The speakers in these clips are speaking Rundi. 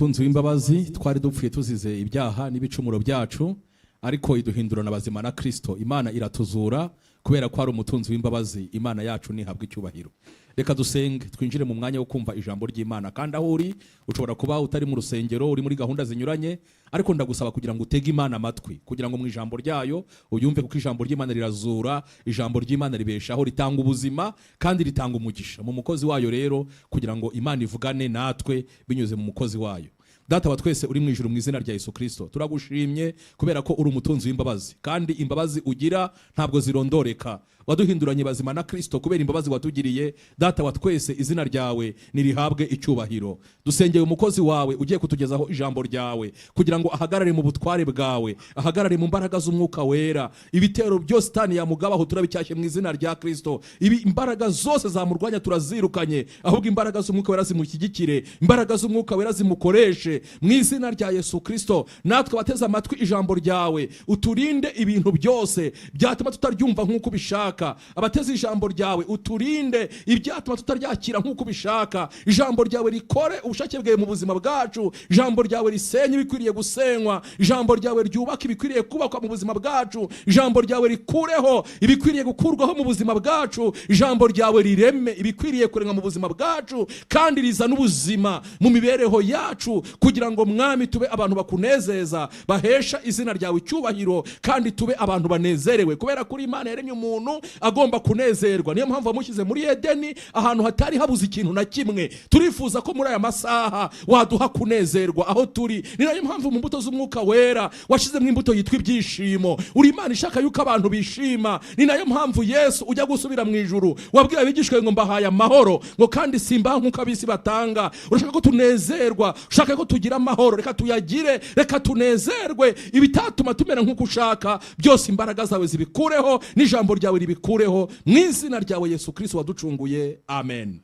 umutunzi w'imbabazi. Twari dupfuye tuzize ibyaha n'ibicumuro byacu, ariko iduhindurana abazima na Kristo. Imana iratuzura kubera ko ari umutunzi w'imbabazi. Imana yacu ntihabwa icyubahiro. Reka dusenge, twinjire mu mwanya wo kumva ijambo ry'Imana. Kandi aho uri, ushobora kuba utari mu rusengero, uri muri gahunda zinyuranye, ariko ndagusaba kugira ngo utege Imana amatwi, kugira ngo mu ijambo ryayo uyumve, kuko ijambo ry'Imana rirazura, ijambo ry'Imana ribeshaho, ritanga ubuzima kandi ritanga umugisha mu mukozi wayo. Rero kugira ngo Imana ivugane natwe binyuze mu mukozi wayo. Data wa twese uri mu ijuru, mu izina rya Yesu Kristo turagushimye kubera ko uri umutunzi w'imbabazi, kandi imbabazi ugira ntabwo zirondoreka. Waduhinduranye bazima na Kristo kubera imbabazi watugiriye. Data wa twese, izina ryawe nirihabwe icyubahiro. Dusengeye umukozi wawe ugiye kutugezaho ijambo ryawe, kugira ngo ahagarare mu butware bwawe, ahagarare mu mbaraga z'Umwuka Wera. Ibitero byose Satani yamugabaho turabicyashye mu izina rya Kristo. Ibi imbaraga zose zamurwanya turazirukanye, ahubwo imbaraga z'Umwuka Wera zimushyigikire, imbaraga z'Umwuka Wera zimukoreshe mu izina rya Yesu Kristo. Natwe bateze amatwi ijambo ryawe, uturinde ibintu byose byatuma tutaryumva nk'uko ubishaka. Abateze ijambo ryawe, uturinde ibyatuma tutaryakira nk'uko ubishaka. Ijambo ryawe rikore ubushake bwawe mu buzima bwacu. Ijambo ryawe risenye ibikwiriye gusenywa. Ijambo ryawe ryubaka ibikwiriye kubakwa mu buzima bwacu. Ijambo ryawe rikureho ibikwiriye gukurwaho mu buzima bwacu. Ijambo ryawe rireme ibikwiriye kuremwa mu buzima bwacu, kandi rizana ubuzima mu mibereho yacu, kugira ngo, Mwami, tube abantu bakunezeza, bahesha izina ryawe icyubahiro, kandi tube abantu banezerewe, kubera ko Imana yaremye umuntu agomba kunezerwa. Niyo mpamvu wamushyize muri Edeni, ahantu hatari habuze ikintu na kimwe. Turifuza ko muri aya masaha waduha kunezerwa aho turi. Ni nayo mpamvu mu mbuto z'Umwuka Wera washyizemo imbuto yitwa ibyishimo. Uri Imana ishaka yuko abantu bishima. Ni nayo mpamvu, Yesu, ujya gusubira mu ijuru wabwira abigishwa ngo: "Mbahaye amahoro," ngo "kandi simbaha nk'uko ab'isi batanga." Urashaka ko tunezerwa, ushaka ko tugira amahoro. Reka tuyagire, reka tunezerwe. Ibitatuma tumera nk'uko ushaka byose, imbaraga zawe zibikureho n'ijambo ryawe ribikureho, mu izina ryawe Yesu Kristo waducunguye, amen.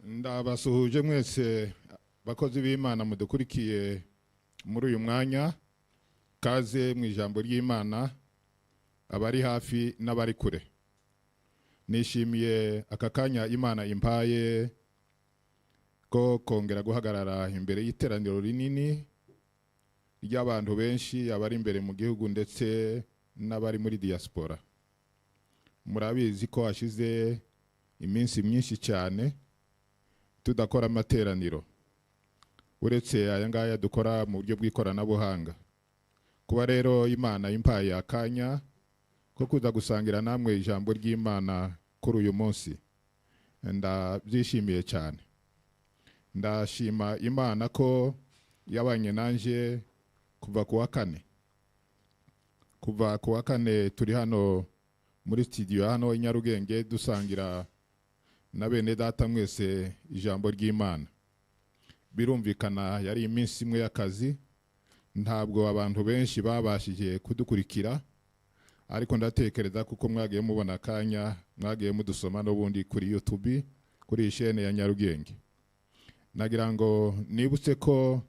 Ndabasuhuje mwese bakozi b'Imana mudukurikiye muri uyu mwanya. Kaze mu ijambo ry'Imana, abari hafi n'abari kure. Nishimiye aka kanya Imana impaye ko kongera guhagarara imbere y'iteraniro rinini ry'abantu benshi, abari imbere mu gihugu ndetse n'abari muri diaspora. Murabizi ko hashize iminsi myinshi cyane tudakora amateraniro, uretse aya ngaya dukora mu buryo bw'ikoranabuhanga. Kuba rero Imana impaye akanya ko kuza gusangira namwe ijambo ry'Imana kuri uyu munsi, ndabyishimiye cyane. Ndashima Imana ko yabanye nanjye kuva ku wa kane. Kuva ku wa kane turi hano muri studio hano i Nyarugenge, dusangira na bene data mwese ijambo ry'Imana. Birumvikana yari iminsi imwe y'akazi, ntabwo abantu benshi babashije kudukurikira, ariko ndatekereza kuko mwagiye mubona akanya, mwagiye mudusoma n'ubundi kuri YouTube, kuri iyi shene ya Nyarugenge. Nagira ngo nibutse ko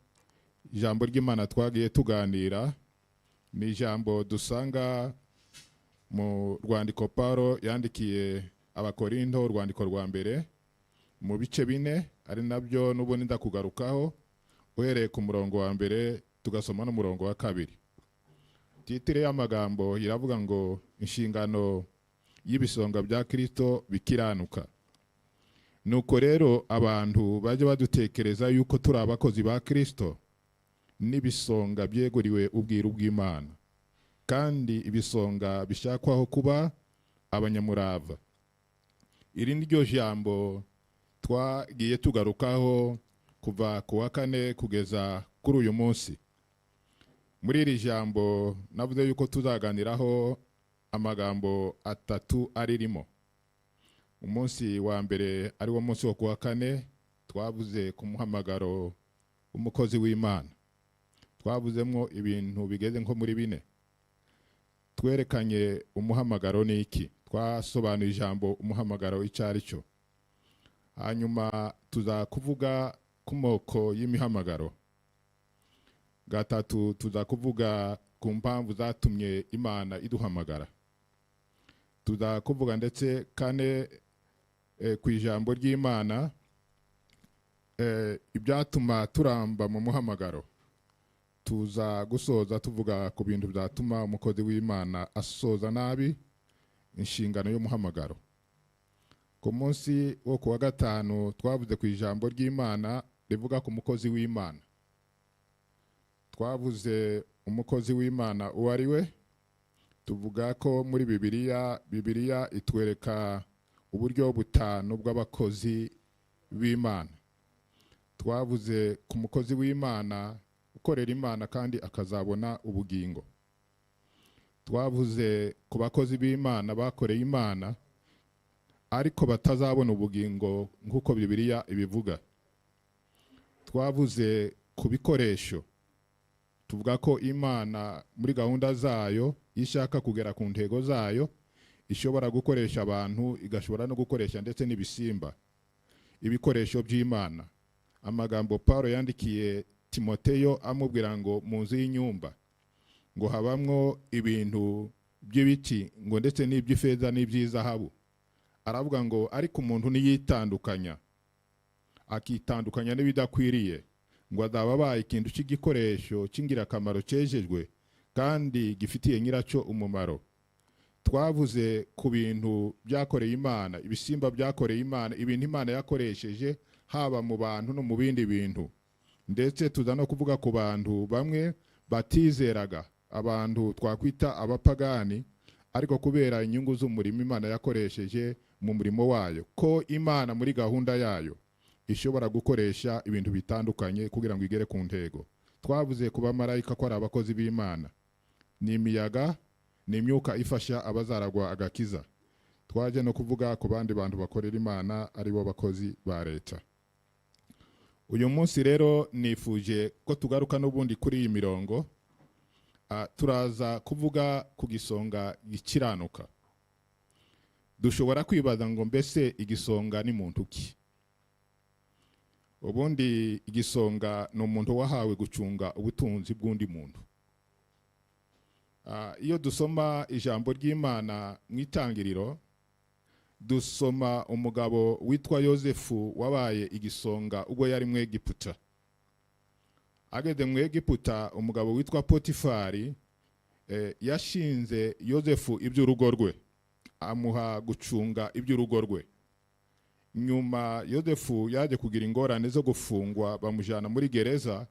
ijambo ry'Imana twagiye tuganira ni ijambo dusanga mu rwandiko Paulo yandikiye Abakorinto, urwandiko rwa mbere, mu bice 4, ari nabyo n'ubundi ndakugarukaho, uhereye ku murongo wa mbere tugasoma n'umurongo wa kabiri. Titre y'amagambo iravuga ngo: "Inshingano y'ibisonga bya Kristo bikiranuka." Nuko rero abantu bajya badutekereza yuko turi abakozi ba Kristo n'ibisonga byeguriwe ubwiru bw'Imana, kandi ibisonga bishakwaho kuba abanyamurava. Iri ni ryo jambo twagiye tugarukaho kuva ku wa kane kugeza kuri uyu munsi. Muri iri jambo navuze yuko tuzaganiraho amagambo atatu aririmo. Umunsi wa mbere, ari wo munsi wo ku wa kane, twavuze ku muhamagaro w'umukozi w'Imana. Twavuzemo ibintu bigeze nko muri bine. Twerekanye umuhamagaro ni iki, twasobanuye ijambo umuhamagaro icyo ari cyo. Hanyuma tuza kuvuga ku moko y'imihamagaro. Gatatu, tuza kuvuga ku mpamvu zatumye Imana iduhamagara. Tuza kuvuga ndetse kane ku ijambo ry'Imana, ibyatuma turamba mu muhamagaro. Tuza gusoza tuvuga ku bintu byatuma umukozi w'Imana asoza nabi inshingano y'umuhamagaro. Ku munsi wo kuwa gatanu twavuze ku ijambo ry'Imana rivuga ku mukozi w'Imana. Twavuze umukozi w'Imana uwo ari we, tuvuga ko muri Bibiliya itwereka uburyo butanu bw'abakozi b'Imana. Twavuze ku mukozi w'Imana ukorera Imana kandi akazabona ubugingo. Twavuze ku bakozi b'Imana bakoreye Imana ariko batazabona ubugingo nk'uko Bibiliya ibivuga. Twavuze ku bikoresho, tuvuga ko Imana muri gahunda zayo ishaka kugera ku ntego zayo ishobora gukoresha abantu, igashobora no gukoresha ndetse n'ibisimba, ibikoresho by'Imana. Amagambo Paulo yandikiye Timoteyo amubwira ngo mu nzu y'inyumba ngo habamwo ibintu by'ibiti ngo ndetse n'iby'ifeza n'iby'izahabu. Aravuga ngo ariko umuntu niyitandukanya akitandukanya n'ibidakwiriye ngo azaba abaye ikintu cy'igikoresho cy'ingirakamaro cyejejwe kandi gifitiye nyiracyo umumaro. Twavuze ku bintu byakoreye Imana, ibisimba byakoreye Imana, ibintu Imana yakoresheje haba mu bantu no mu bindi bintu. Ndetse tuza no kuvuga ku bantu bamwe batizeraga, abantu twakwita abapagani, ariko kubera inyungu z'umurimo Imana yakoresheje mu murimo wayo, ko Imana muri gahunda yayo ishobora gukoresha ibintu bitandukanye kugira ngo igere ku ntego. Twavuze ku bamarayika ko ari abakozi b'Imana, ni imiyaga, ni imyuka ifasha abazaragwa agakiza. Twaje no kuvuga ku bandi bantu bakorera Imana aribo bakozi ba leta. Uyu munsi rero nifuje ko tugaruka n'ubundi kuri iyi mirongo. Turaza kuvuga ku gisonga gikiranuka. Dushobora kwibaza ngo mbese igisonga ni muntu ki? Ubundi igisonga ni umuntu wahawe gucunga ubutunzi bw'undi muntu. Iyo dusoma ijambo ry'Imana mu itangiriro, dusoma umugabo witwa Yosefu wabaye igisonga ubwo yari mu Egiputa. Ageze mu Egiputa, umugabo witwa Potifari yashinze Yosefu iby'urugo rwe, amuha gucunga iby'urugo rwe. Nyuma Yosefu yaje kugira ingorane zo gufungwa, bamujyana muri gereza,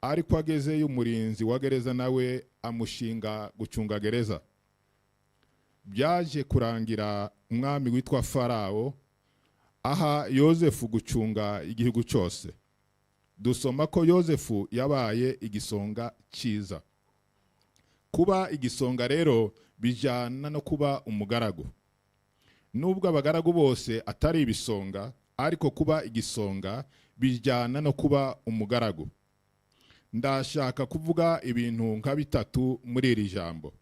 ariko agezeyo umurinzi wa gereza nawe amushinga gucunga gereza. Byaje kurangira umwami witwa Farawo aha Yosefu gucunga igihugu cyose. Dusoma ko Yosefu yabaye igisonga cyiza. Kuba igisonga rero bijyana no kuba umugaragu. Nubwo abagaragu bose atari ibisonga, ariko kuba igisonga bijyana no kuba umugaragu. Ndashaka kuvuga ibintu nka bitatu muri iri jambo.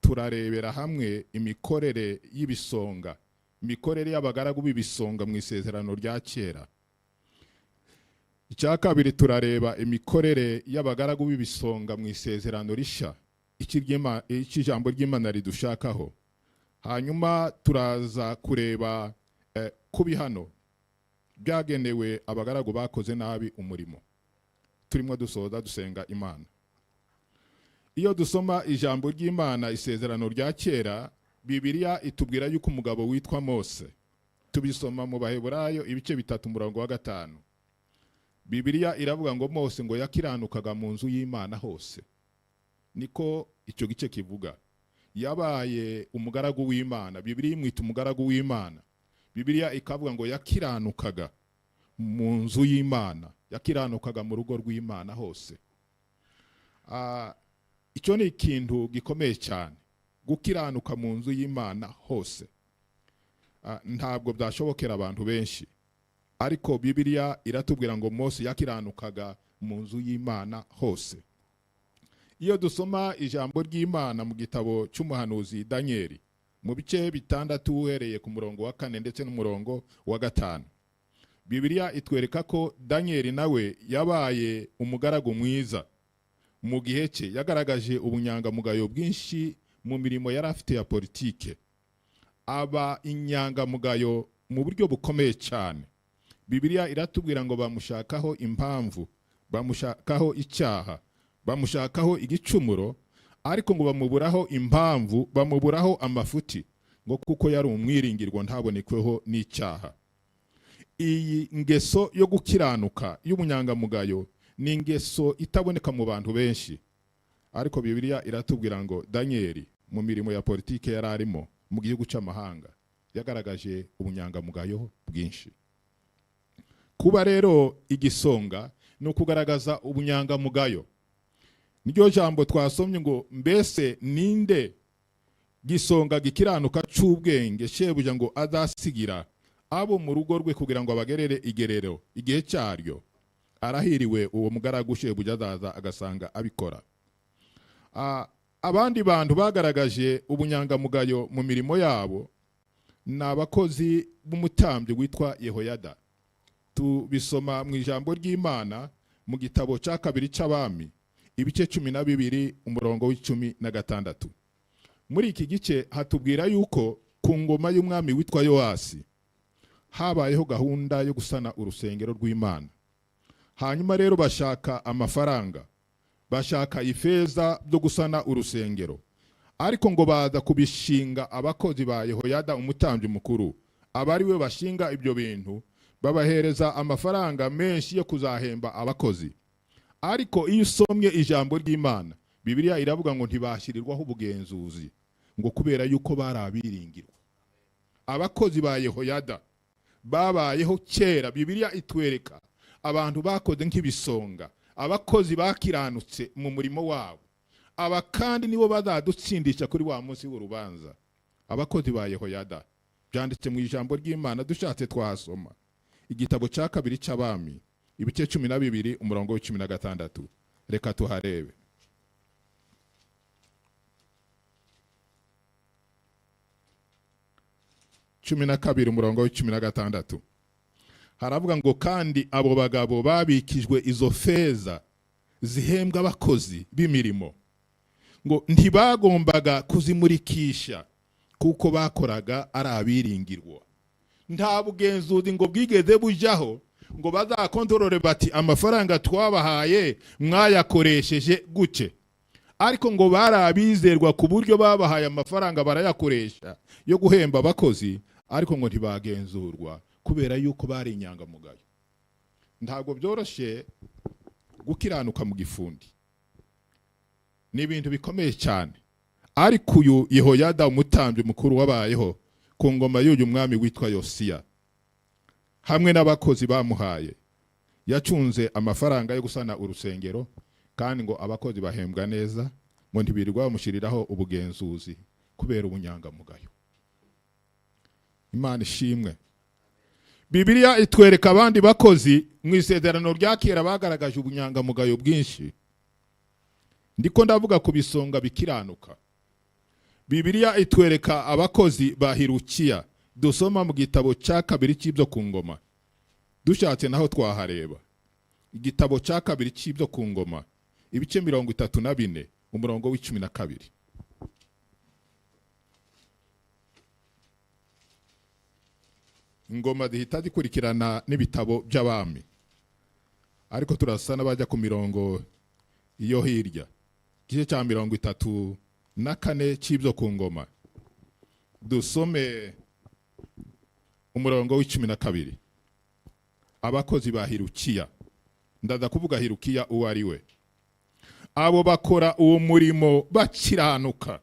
Turarebera hamwe imikorere y'ibisonga, imikorere y'abagaragu b'ibisonga mu isezerano rya kera. Icya kabiri, turareba imikorere y'abagaragu b'ibisonga mu isezerano rishya, iki ijambo ry'Imana ridushakaho. Hanyuma turaza kureba ku bihano byagenewe abagaragu bakoze nabi umurimo. Turimo dusoza dusenga Imana. Iyo dusoma ijambo ry'Imana isezerano rya kera, Bibiliya itubwira yuko umugabo witwa Mose, tubisoma mu Baheburayo ibice 3 umurongo wa 5. Bibiliya iravuga ngo Mose ngo yakiranukaga mu nzu y'Imana hose. Niko icyo gice kivuga. Yabaye umugaragu w'Imana. Bibiliya imwita umugaragu w'Imana. Bibiliya ikavuga ngo yakiranukaga mu nzu y'Imana, yakiranukaga mu rugo rw'Imana hose. Icyo ni ikintu gikomeye cyane, gukiranuka mu nzu y'Imana hose. Ntabwo byashobokera abantu benshi, ariko Bibiliya iratubwira ngo Mose yakiranukaga mu nzu y'Imana hose. Iyo dusoma ijambo ry'Imana mu gitabo cy'umuhanuzi Danieli mu bice 6 uhereye ku murongo wa 4 ndetse n'umurongo wa 5, Bibiliya itwereka ko Danieli nawe yabaye umugaragu mwiza Mu gihe cye yagaragaje ubunyangamugayo bwinshi mu mirimo yari afite ya politike, aba inyangamugayo mu buryo bukomeye cyane. Bibiliya iratubwira ngo bamushakaho impamvu, bamushakaho icyaha, bamushakaho igicumuro, ariko ngo bamuburaho impamvu, bamuburaho amafuti, ngo kuko yari umwiringirwa ntabonekweho n'icyaha. Iyi ngeso yo gukiranuka y'ubunyangamugayo ni ingeso itaboneka mu bantu benshi, ariko Bibiliya iratubwira ngo Daniyeli mu mirimo ya politike yari arimo mu gihugu cy'amahanga yagaragaje ubunyangamugayo bwinshi. Kuba rero igisonga ni ukugaragaza ubunyangamugayo. Niryo jambo twasomye ngo mbese ninde gisonga gikiranuka c'ubwenge shebuja ngo azasigira abo mu rugo rwe kugira ngo abagerere igerero igihe cyaryo? Arahiriwe uwo mugaragu shebuja azaza agasanga abikora. Abandi bantu bagaragaje ubunyangamugayo mu mirimo yabo ni abakozi b'umutambyi witwa Yehoyada. Tubisoma mu ijambo ry'Imana mu gitabo cya kabiri c'Abami, ibice 12, umurongo wa 16. Muri iki gice hatubwira yuko ku ngoma y'umwami witwa Yowasi habayeho gahunda yo gusana urusengero rw'Imana. Hanyuma rero bashaka amafaranga, bashaka ifeza byo gusana urusengero, ariko ngo baza kubishinga abakozi ba Yehoyada umutambyi mukuru, aba ari we bashinga ibyo bintu, babahereza amafaranga menshi yo kuzahemba abakozi. Ariko iyo usomye ijambo ry'Imana, Bibiliya iravuga ngo ntibashyirirwaho ubugenzuzi, ngo kubera yuko bari abiringirwa. Abakozi ba Yehoyada babayeho kera. Bibiliya itwereka abantu bakoze nk'ibisonga, abakozi bakiranutse mu murimo wabo. Aba kandi nibo bazadutsindisha kuri wa munsi w'urubanza. Abakozi ba Yehoyada byanditse mu ijambo ry'Imana, dushatse twahasoma igitabo cya kabiri c'Abami, ibice 12, umurongo wa 16. Reka tuharebe. 12, umurongo wa 16, haravuga ngo kandi abo bagabo babikijwe izo feza zihembwa abakozi b'imirimo, ngo ntibagombaga kuzimurikisha kuko bakoraga ari abiringirwa. Nta bugenzuzi ngo bwigeze bujyaho ngo bazakontorore bati amafaranga twabahaye mwayakoresheje guke, ariko ngo bari abizerwa ku buryo babahaye amafaranga barayakoresha yo guhemba abakozi, ariko ngo ntibagenzurwa kubera yuko bari inyangamugayo. Ntabwo byoroshye gukiranuka mu gifundi, ni ibintu bikomeye cyane. Ariko uyu Yehoyada umutambyi mukuru wabayeho ku ngoma y'uyu mwami witwa Yosiya hamwe n'abakozi bamuhaye, yacunze amafaranga yo gusana urusengero, kandi ngo abakozi bahembwa neza, ngo ntibirirwa bamushyiriraho ubugenzuzi kubera ubunyangamugayo. Imana ishimwe. Bibiliya itwereka abandi bakozi mu isezerano rya kera bagaragaje ubunyangamugayo bwinshi. Ndiko ndavuga ku bisonga bikiranuka. Bibiliya itwereka abakozi ba Hirukiya dusoma mu gitabo cya kabiri cy'ibyo ku ngoma. Dushatse naho twahareba igitabo cya kabiri cy'ibyo ku ngoma, ibice 34, umurongo wa 12. Ingoma zihita zikurikirana n'ibitabo by'abami, ariko turasa n'abajya ku mirongo iyo hirya. Igice cya 34 cy'ibyo ku ngoma, dusome umurongo wa 12. Abakozi ba Hirukiya, ndaza kuvuga Hirukiya uwo ari we. Abo bakora uwo murimo bakiranuka,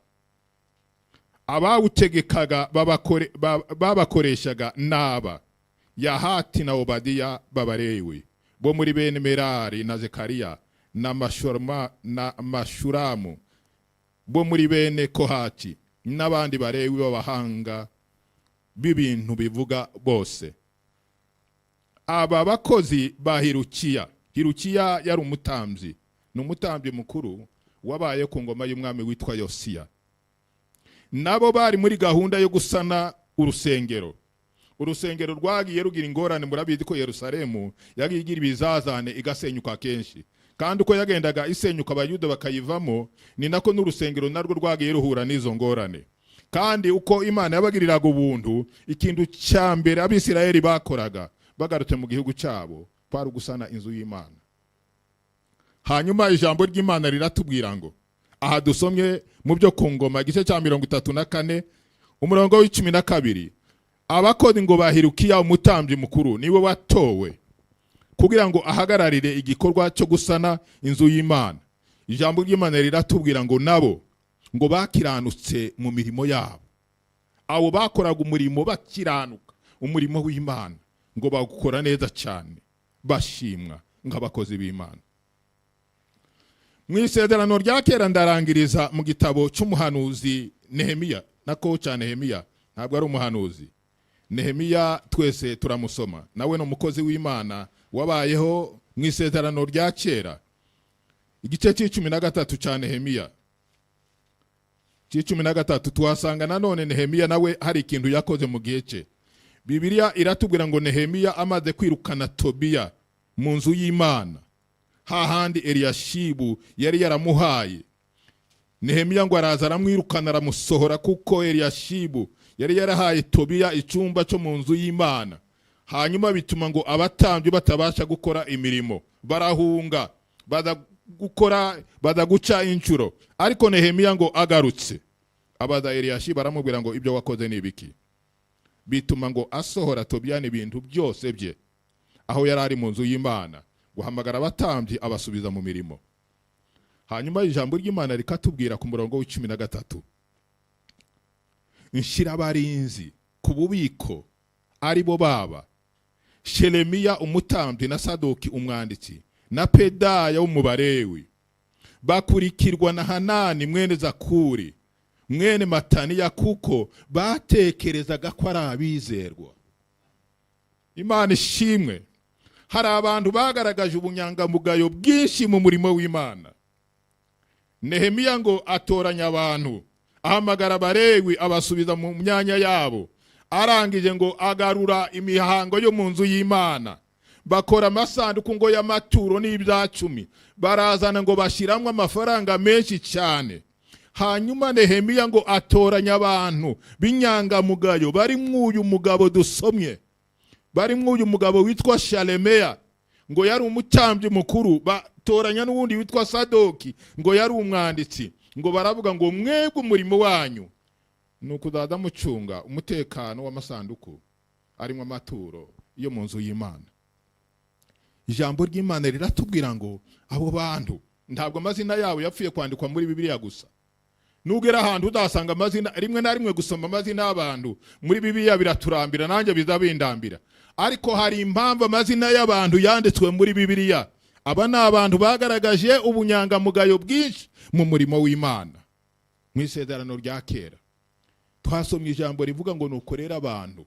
abawutegekaga babakoreshaga naba Yahati na Obadiya b'Abalewi bo muri bene Merari, na Zekariya na Mashoroma na Mashuramu bo muri bene Kohati, n'abandi Balewi b'abahanga b'ibintu bivuga bose. Aba bakozi ba Hirukiya, Hirukiya yari umutambyi, ni umutambyi mukuru wabaye ku ngoma y'umwami witwa Yosiya. Nabo bari muri gahunda yo gusana urusengero. Urusengero rwagiye rugira ingorane, murabizi ko Yerusalemu yagiye igira ibizazane igasenyuka kenshi, Kandi uko yagendaga isenyuka, Abayuda bakayivamo, ni nako n'urusengero narwo rwagiye ruhura n'izo ngorane. Kandi uko Imana yabagiriraga ubuntu, ikintu cya mbere Abisirayeli bakoraga bagarutse mu gihugu cyabo kwari ugusana inzu y'Imana. Hanyuma ijambo ry'Imana riratubwira ngo, aha dusomye mu Byo ku Ngoma igice cya 34, umurongo wa 12, abakozi ngo ba Hilukiya umutambyi mukuru niwe watowe kugira ngo ahagararire igikorwa cyo gusana inzu y'Imana. Ijambo ry'Imana riratubwira ngo nabo ngo bakiranutse mu mirimo yabo. Abo bakoraga umurimo bakiranuka, umurimo w'Imana ngo bawukora neza cyane, bashimwa nk'abakozi b'Imana. Mu Isezerano rya Kera, ndarangiriza mu gitabo cy'umuhanuzi Nehemiya, nako cya Nehemiya, ntabwo ari umuhanuzi. Nehemiya twese turamusoma, nawe ni umukozi w'Imana wabayeho mu Isezerano rya Kera. Igice cya 13 cya Nehemiya, cya 13, tuhasanga nanone Nehemiya nawe hari ikintu yakoze mu gihe cye. Bibiliya iratubwira ngo Nehemiya amaze kwirukana Tobiya mu nzu y'Imana, hahandi Eliyashibu yari yaramuhaye, Nehemiya ngo araza aramwirukana, aramusohora, kuko Eliyashibu yari yarahaye Tobiya icyumba cyo mu nzu y'Imana. Hanyuma bituma ngo abatambyi batabasha gukora imirimo, barahunga, baza gukora, baza guca inshuro. Ariko Nehemiya ngo agarutse abaza Eliyashibu, aramubwira ngo: "Ibyo wakoze ni ibiki?" Bituma ngo asohora Tobiya n'ibintu byose bye aho yari ari mu nzu y'Imana, guhamagara abatambyi abasubiza mu mirimo. Hanyuma ijambo ry'Imana rikatubwira ku murongo wa 13: "Nshyira abarinzi ku bubiko, ari bo baba Shelemiya umutambyi na Sadoki umwanditsi na Pedaya w'Umubarewi, bakurikirwa na Hanani mwene Zakuri mwene Mataniya, kuko batekerezaga ko ari abizerwa." Imana ishimwe. Hari abantu bagaragaje ubunyangamugayo bwinshi mu murimo w'Imana. Nehemiya ngo atoranya abantu, ahamagara Abarewi, abasubiza mu myanya yabo. Arangije ngo agarura imihango yo mu nzu y'Imana. Bakora amasanduku ngo y'amaturo n'ibyacumi, barazana ngo bashyiramo amafaranga menshi cyane. Hanyuma Nehemiya ngo atoranya abantu b'inyangamugayo, barimwo uyu mugabo dusomye, barimwo uyu mugabo witwa Shalemeya, ngo yari umutambyi mukuru. Batoranya n'uwundi witwa Sadoki, ngo yari umwanditsi. Ngo baravuga ngo: "Mwebwe umurimo wanyu ni ukuzaza mucunga umutekano w'amasanduku arimo amaturo yo mu nzu y'Imana." Ijambo ry'Imana riratubwira ngo abo bantu ntabwo amazina yabo yapfuye kwandikwa muri Bibiliya gusa. Nugera ahantu udasanga amazina, rimwe na rimwe gusoma amazina y'abantu muri Bibiliya biraturambira, nanjye biza bindambira, ariko hari impamvu amazina y'abantu yanditswe muri Bibiliya. Aba ni abantu bagaragaje ubunyangamugayo bwinshi mu murimo w'Imana. Mu Isezerano rya Kera twasomye ijambo rivuga ngo nuko rero abantu,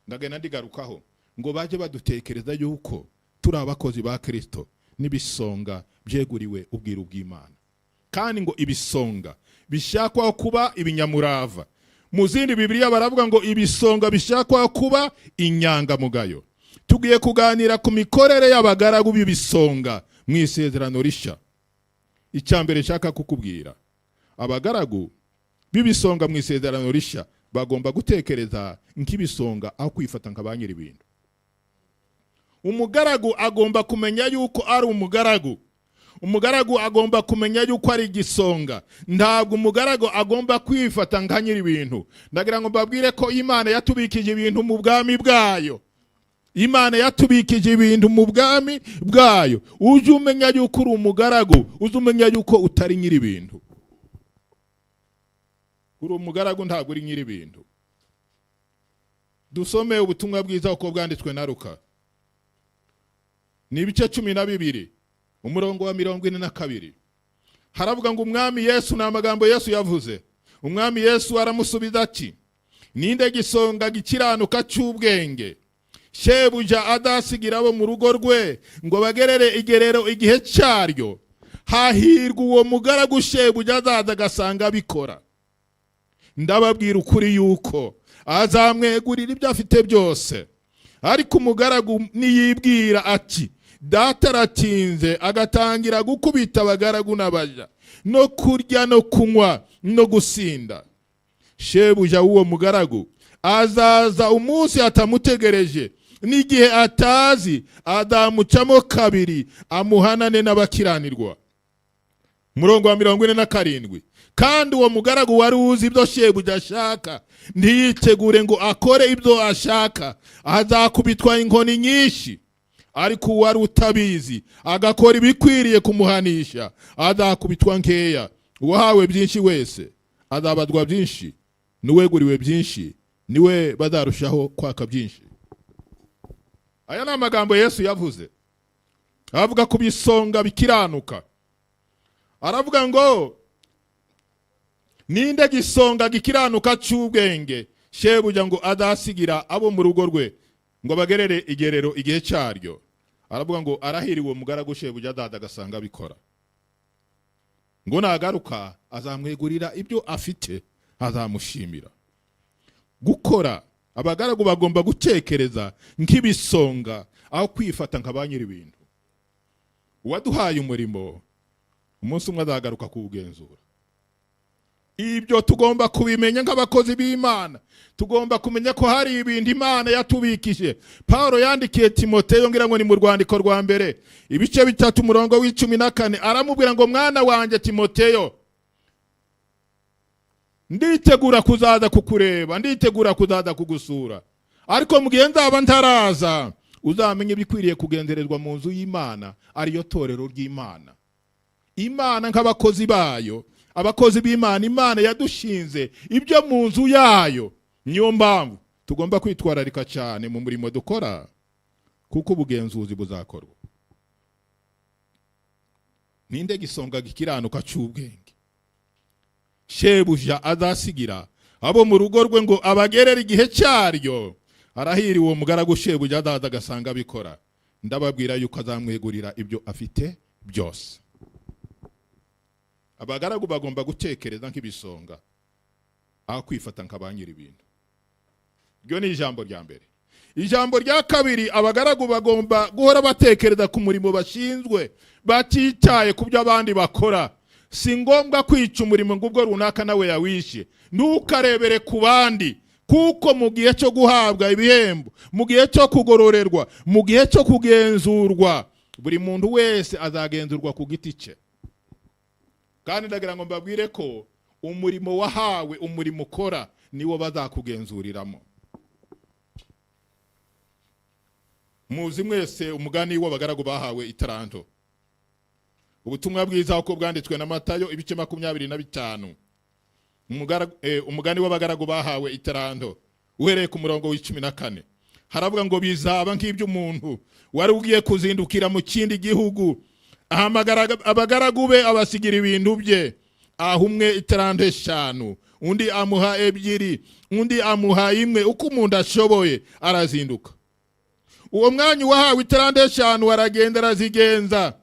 ndagenda ndigarukaho, ngo bajye badutekereza yuko turi abakozi ba Kristo n'ibisonga byeguriwe ubwiru bw'Imana. Kandi ngo ibisonga bishakwaho kuba ibinyamurava. Mu zindi Bibiliya baravuga ngo ibisonga bishakwaho kuba inyangamugayo. Tugiye kuganira ku mikorere y'abagaragu b'ibisonga mu Isezerano Rishya. Icya mbere nshaka kukubwira, abagaragu b'ibisonga mu Isezerano Rishya bagomba gutekereza nk'ibisonga aho kwifata nka ba nyir'ibintu. Umugaragu agomba kumenya yuko ari umugaragu. Umugaragu agomba kumenya yuko ari igisonga. Ntabwo umugaragu agomba kwifata nka nyir'ibintu. Ndagira ngo mbabwire ko Imana yatubikije ibintu mu bwami bwayo. Imana yatubikije ibintu mu bwami bwayo. Ujye umenya yuko uri umugaragu, ujye umenya yuko utari nyir'ibintu. Uri umugaragu, ntabwo uri nyir'ibintu. Dusome ubutumwa bwiza uko bwanditswe na Luka, ni ibice 12, umurongo wa 42. Haravuga ngo Umwami Yesu, ni amagambo Yesu yavuze, Umwami Yesu aramusubiza ati: "Ninde gisonga gikiranuka cy'ubwenge, shebuja adasigira abo mu rugo rwe ngo bagerere igerero igihe cyaryo? Hahirwa uwo mugaragu shebuja azaza agasanga abikora. Ndababwira ukuri yuko azamwegurira ibyo afite byose. Ariko umugaragu niyibwira ati: Data aratinze, agatangira gukubita abagaragu n'abaja, no kurya no kunywa no gusinda, shebuja w'uwo mugaragu azaza umunsi atamutegereje n'igihe atazi, azamucamo kabiri, amuhanane n'abakiranirwa. Murongo wa 47: kandi uwo mugaragu wari uzi ibyo shebuja ashaka, ntiyitegure ngo akore ibyo ashaka, azakubitwa inkoni nyinshi. Ariko uwari utabizi agakora ibikwiriye kumuhanisha, azakubitwa nkeya. Uwahawe byinshi wese azabazwa byinshi, n'uweguriwe byinshi niwe bazarushaho kwaka byinshi. Aya ni amagambo Yesu yavuze, avuga ku bisonga bikiranuka. Aravuga ngo: ninde gisonga gikiranuka cy'ubwenge, shebuja ngo azasigira abo mu rugo rwe ngo bagerere igerero igihe cyaryo? Aravuga ngo: arahiriwe umugaragu shebuja azaza agasanga abikora. Ngo nagaruka azamwegurira ibyo afite, azamushimira gukora. Abagaragu bagomba gutekereza nk'ibisonga aho kwifata nka ba nyir'ibintu. Uwaduhaye umurimo umunsi umwe azagaruka kuwugenzura. Ibyo tugomba kubimenya nk'abakozi b'Imana. Tugomba kumenya ko hari ibintu Imana yatubikije. Paul yandikiye Timoteyo, ngira ngo ni mu rwandiko rwa mbere, ibice 3, umurongo wa 14, aramubwira ngo: mwana wanjye Timoteyo, nditegura kuzaza kukureba, nditegura kuzaza kugusura, ariko mu gihe nzaba ntaraza, uzamenye ibikwiriye kugendererwa mu nzu y'Imana, ariyo torero ry'Imana. Imana nk'abakozi bayo, abakozi b'Imana, Imana yadushinze ibyo mu nzu yayo. Niyo mpamvu tugomba kwitwararika cyane mu murimo dukora, kuko ubugenzuzi buzakorwa. Ninde gisonga gikiranuka cy'ubwenge, shebuja azasigira abo mu rugo rwe ngo abagerere igihe cyaryo? Arahiriwe uwo mugaragu shebuja azaza agasanga abikora. Ndababwira yuko azamwegurira ibyo afite byose. Abagaragu bagomba gutekereza nk'ibisonga aho kwifata nka ba nyir'ibintu. Iryo ni ijambo rya mbere. Ijambo rya kabiri: abagaragu bagomba guhora batekereza ku murimo bashinzwe, batitaye ku byo abandi bakora. Si ngombwa kwica umurimo ngo ubwo runaka nawe yawishe. Ntukarebere ku bandi, kuko mu gihe cyo guhabwa ibihembo, mu gihe cyo kugororerwa, mu gihe cyo kugenzurwa, buri muntu wese azagenzurwa ku giti cye. Kandi ndagira ngo mbabwire ko umurimo wahawe, umurimo ukora, niwo bazakugenzuriramo. Muzi mwese umugani w'abagaragu bahawe itaranto. Ubutumwa bwiza uko bwanditswe na Matayo, ibice 25, umugani w'abagaragu bahawe itaranto, uhereye ku murongo wa 14, haravuga ngo: bizaba nk'iby'umuntu wari ugiye kuzindukira mu kindi gihugu, ahamagara abagaragu be, abasigira ibintu bye. Aha umwe itaranto 5, undi amuha 2, undi amuha 1, uko umuntu ashoboye, arazinduka. Uwo mwanya uwahawe itaranto 5 aragenda, arazigenza,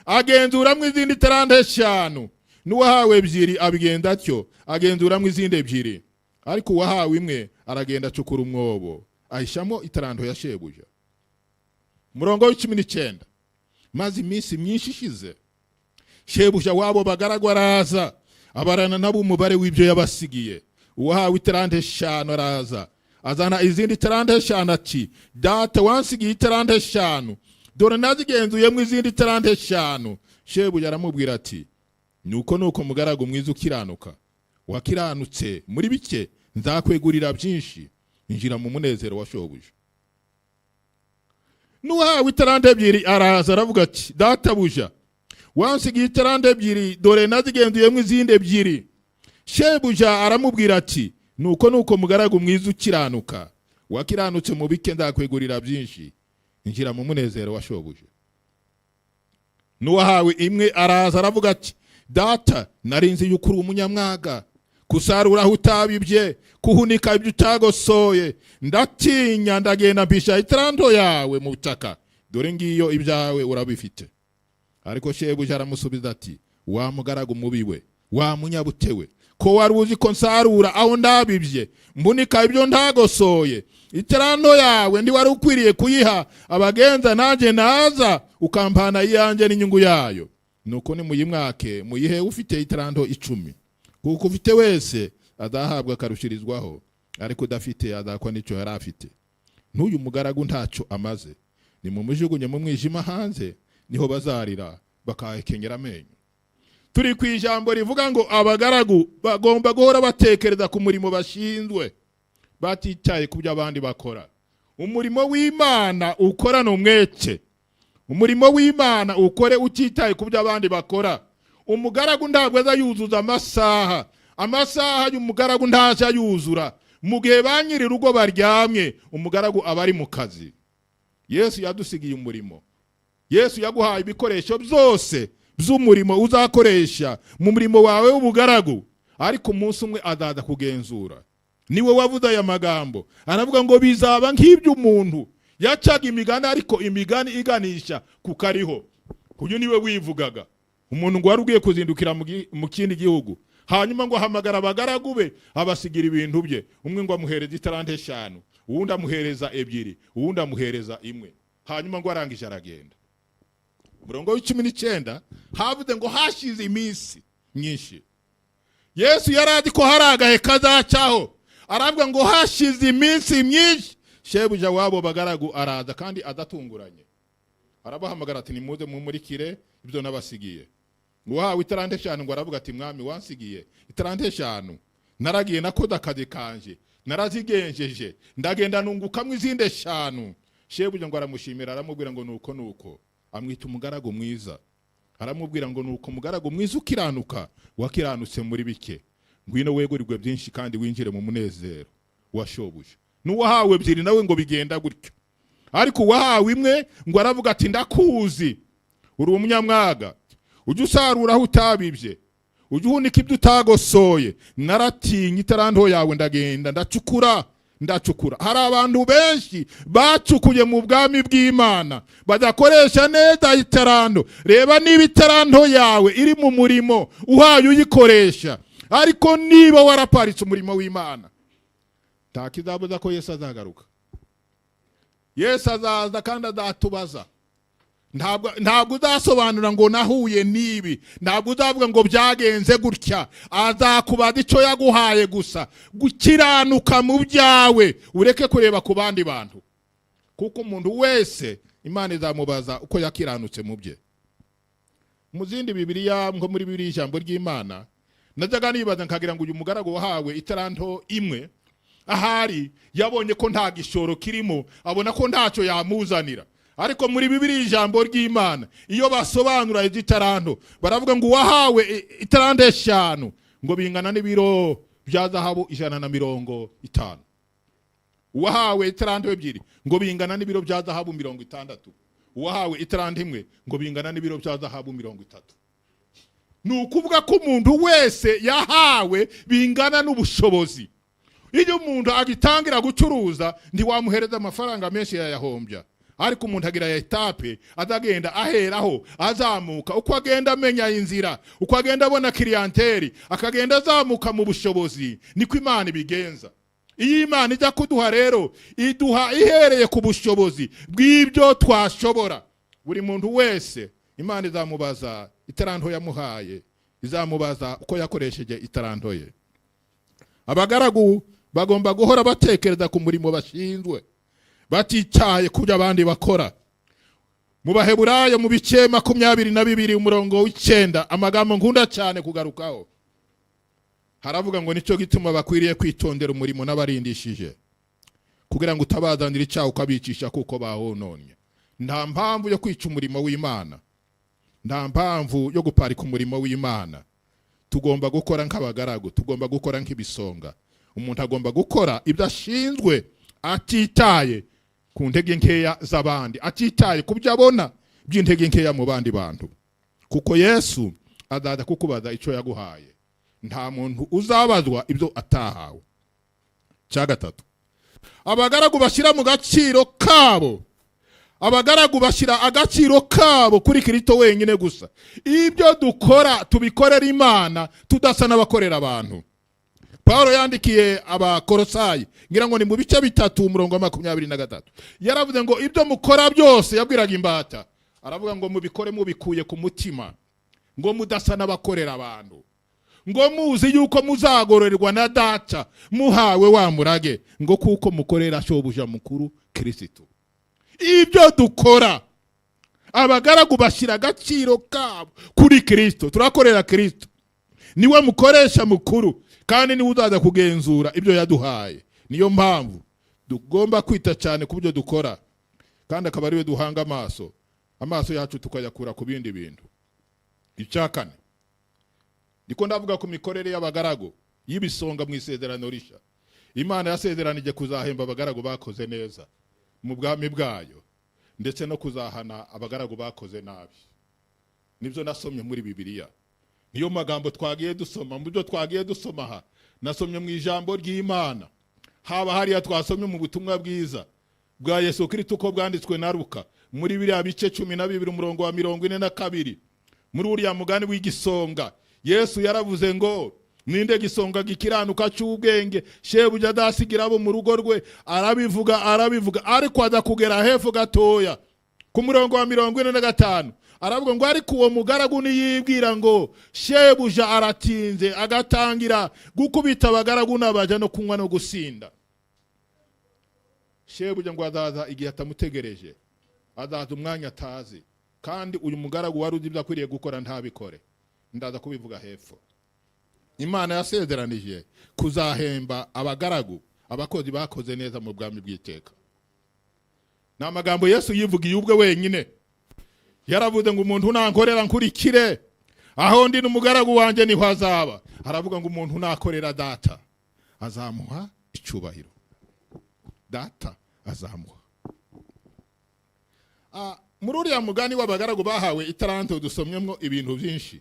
agenzuramwo izindi taranto 5. N'uwahawe 2 abigenda atyo, agenzuramwo izindi 2. Ariko uwahawe 1 aragenda, acukura umwobo, ahishamo itaranto ya shebuja. Umurongo wa 19: maze iminsi myinshi ishize, shebuja wabo bagaragu araza, abarana nabo umubare w'ibyo yabasigiye. Uwahawe itaranto 5 araza, azana izindi taranto 5, ati: data, wansigiye itaranto 5, dore nazigenzuyemo izindi taranto 5. Shebuja aramubwira ati: nuko nuko, mugaragu mwiza ukiranuka, wakiranutse muri bike, nzakwegurira byinshi, injira mu munezero wa shobuja. N'uwahawe itaranto 2 araza, aravuga ati: databuja, wansigiye itaranto 2, dore nazigenzuyemo izindi 2. Shebuja aramubwira ati: nuko nuko, mugaragu mwiza ukiranuka, wakiranutse mu bike, nzakwegurira byinshi, injira mu munezero wa shobuja. N'uwahawe 1 araza, aravuga ati: data, nari nzi yuko uri umunyamwaga, kusarura aho utabibye, kuhunika ibyo utagosoye, ndatinya, ndagenda mpisha itaranto yawe mu butaka, dore ngiyo, ibyawe urabifite. Ariko shebuja aramusubiza ati: wa mugaragu mubi we, wa munyabutewe. Ko wari uzi ko nsarura aho ndabibye, mbunika ibyo ntagosoye, itaranto yawe ndi wari ukwiriye kuyiha abagenza, nanjye naza ukampana iyanjye n'inyungu yayo. Nuko nimuyimwake, muyihe ufite itaranto 10, kuko ufite wese azahabwa akarushirizwaho, ariko udafite azakwa n'icyo yari afite. N'uyu mugaragu ntacyo amaze, nimumujugunye mu mwijima hanze, niho bazarira bakahekenyera amenyo. Turi ku ijambo rivuga ngo abagaragu bagomba guhora batekereza ku murimo bashinzwe, batitaye ku byo abandi bakora. Umurimo w'Imana ukorana umwete, umurimo w'Imana ukore utitaye ku byo abandi bakora. Umugaragu ntabwo aza yuzuza amasaha, amasaha y'umugaragu ntaza yuzura. Mu gihe ba nyiri urugo baryamye, umugaragu aba ari mu kazi. Yesu yadusigiye umurimo. Yesu yaguhaye ibikoresho byose by'umurimo uzakoresha mu murimo wawe w'ubugaragu, ariko umunsi umwe azaza kugenzura. Niwe wavuze aya magambo, aravuga ngo bizaba nk'iby'umuntu yacaga imigani, ariko imigani iganisha ku kariho. Uyu niwe wivugaga, umuntu ngo wari ugiye kuzindukira mu kindi gihugu, hanyuma ngo ahamagara abagaragu be, abasigira ibintu bye. Umwe ngo amuhereza itaranto 5, uwundi amuhereza 2, uwundi amuhereza 1, hanyuma ngo arangije aragenda. Umurongo wa 19 havuze ngo hashize iminsi myinshi. Yesu yari azi ko hari agahe kazacaho, aravuga ngo hashize iminsi myinshi, shebuja w'abo bagaragu araza kandi adatunguranye, arabahamagara ati nimuze mumurikire ibyo nabasigiye. Uwahawe itaranto 5 ngo aravuga ati mwami, wansigiye itaranto 5, naragiye nakoze akazi kanje, narazigenjeje, ndagenda nungukamwo izindi 5. Shebuja ngo aramushimira, aramubwira ngo nuko nuko, amwita umugaragu mwiza, aramubwira ngo nuko umugaragu mwiza ukiranuka, wakiranutse muri bike, ngwino wegurirwe byinshi kandi winjire mu munezero wa shobuja. N'uwahawe 2 nawe ngo bigenda gutyo, ariko uwahawe 1 ngo aravuga ati ndakuzi, uri umunyamwaga, ujya usarura aho utabibye, ujya uhunika ibyo utagosoye, naratinye itaranto yawe, ndagenda ndacukura, ndacukura. Hari abantu benshi bacukuye mu bwami bw'Imana badakoresha neza itaranto. Reba niba itaranto yawe iri mu murimo uhaye uyikoresha, ariko niba waraparitse umurimo w'Imana, nta kizabuza ko Yesu azagaruka. Yesu azaza kandi azatubaza. Ntabwo uzasobanura ngo nahuye n'ibi, ntabwo uzavuga ngo byagenze gutya. Azakubaza icyo yaguhaye gusa, gukiranuka mu byawe, ureke kureba ku bandi bantu, kuko umuntu wese Imana izamubaza uko yakiranutse mu bye. Mu zindi Bibiliya, nko muri Bibiliya ijambo ry'Imana, najyaga nibaza nkagira ngo uyu mugaragu wahawe itaranto 1 ahari yabonye ko nta gishoro kirimo, abona ko ntacyo yamuzanira. Ariko muri Bibiliya ijambo ry'Imana, iyo basobanura iby'itaranto, baravuga ngo uwahawe itaranto 5 ngo bingana n'ibiro bya zahabu 150, uwahawe itaranto 2 ngo bingana n'ibiro bya zahabu 60, uwahawe itaranto 1 ngo bingana n'ibiro bya zahabu 30. Ni ukuvuga ko umuntu wese yahawe bingana n'ubushobozi. Iyo umuntu agitangira gucuruza, ntiwamuhereza amafaranga menshi, yayahombya. Ariko umuntu agira ya étape azagenda aheraho azamuka, uko agenda amenya inzira, uko agenda abona clientèle, akagenda azamuka mu bushobozi. Niko Imana ibigenza. Iyo Imana ijya kuduha rero, iduha ihereye ku bushobozi bw'ibyo twashobora. Buri muntu wese Imana izamubaza itaranto yamuhaye, izamubaza uko yakoresheje itaranto ye. Abagaragu bagomba guhora batekereza ku murimo bashinzwe, batitaye ku byo abandi bakora. Mu Baheburayo, mu bice 22, umurongo wa 9, amagambo nkunda cyane kugarukaho, haravuga ngo nicyo gituma bakwiriye kwitondera umurimo n'abarindishije, kugira ngo utabazanira icyaha ukabicisha kuko bahononye. Nta mpamvu yo kwica umurimo w'Imana, nta mpamvu yo guparika umurimo w'Imana. Tugomba gukora nk'abagaragu, tugomba gukora nk'ibisonga. Umuntu agomba gukora ibyo ashinzwe atitaye ku ntege nkeya z'abandi, atitaye ku byo abona by'intege nkeya mu bandi bantu, kuko Yesu azaza kukubaza icyo yaguhaye. Nta muntu uzabazwa ibyo atahawe. Cya gatatu, abagaragu bashyira mu gaciro kabo. Abagaragu bashyira agaciro kabo kuri Kristo wenyine gusa. Ibyo dukora tubikorera Imana, tudasa n'abakorera abantu. Paul yandikiye Abakorosayi, ngira ngo ni mu bice 3, umurongo wa 23, yaravuze ngo ibyo mukora byose, yabwiraga imbata, aravuga ngo mubikore mubikuye ku mutima, ngo mudasa n'abakorera abantu, ngo muzi yuko muzagororerwa na Data muhawe wa murage, ngo kuko mukorera Shobuja mukuru Kirisitu. Ibyo dukora, abagaragu bashyira agaciro kabo kuri Kirisito. Turakorera Kirisito, niwe mukoresha mukuru kandi niwe uzaza kugenzura ibyo yaduhaye. Niyo mpamvu tugomba kwita cyane ku byo dukora, kandi akaba ariwe duhanga amaso, amaso yacu tukayakura ku bindi bintu. Icya kane, ndiko ndavuga ku mikorere y'abagaragu y'ibisonga mu Isezerano Rishya. Imana yasezeranije kuzahemba abagaragu bakoze neza mu bwami bwayo, ndetse no kuzahana abagaragu bakoze nabi. Nibyo nasomye muri Bibiliya, niyo magambo twagiye dusoma. Mu byo twagiye dusoma aha, nasomye mu ijambo ry'Imana, haba hariya twasomye mu butumwa bwiza bwa Yesu Kristo uko bwanditswe na Luka, muri biriya bice 12, umurongo wa 42, muri uriya mugani w'igisonga, Yesu yaravuze ngo ninde gisonga gikiranuka cy'ubwenge shebuja adasigira abo mu rugo rwe? Arabivuga, arabivuga, ariko aza kugera hepfo gatoya ku murongo wa 45, aravuga ngo ariko uwo mugaragu niyibwira ngo shebuja aratinze, agatangira gukubita abagaragu n'abaja, no kunywa no gusinda, shebuja ngo azaza igihe atamutegereje, azaza umwanya atazi, kandi uyu mugaragu wari uzi ibyo akwiriye gukora ntabikore. Ndaza kubivuga hepfo. Imana yasezeranije kuzahemba abagaragu, abakozi bakoze neza mu bwami bw'iteka. Ni amagambo Yesu yivugiye ubwe wenyine. Yaravuze ngo umuntu nankorera nkurikire, aho ndi n'umugaragu wanjye niho azaba. Aravuga ngo umuntu nakorera Data azamuha icyubahiro, Data azamuha. Muri uriya mugani w'abagaragu bahawe itaranto dusomyemo ibintu byinshi.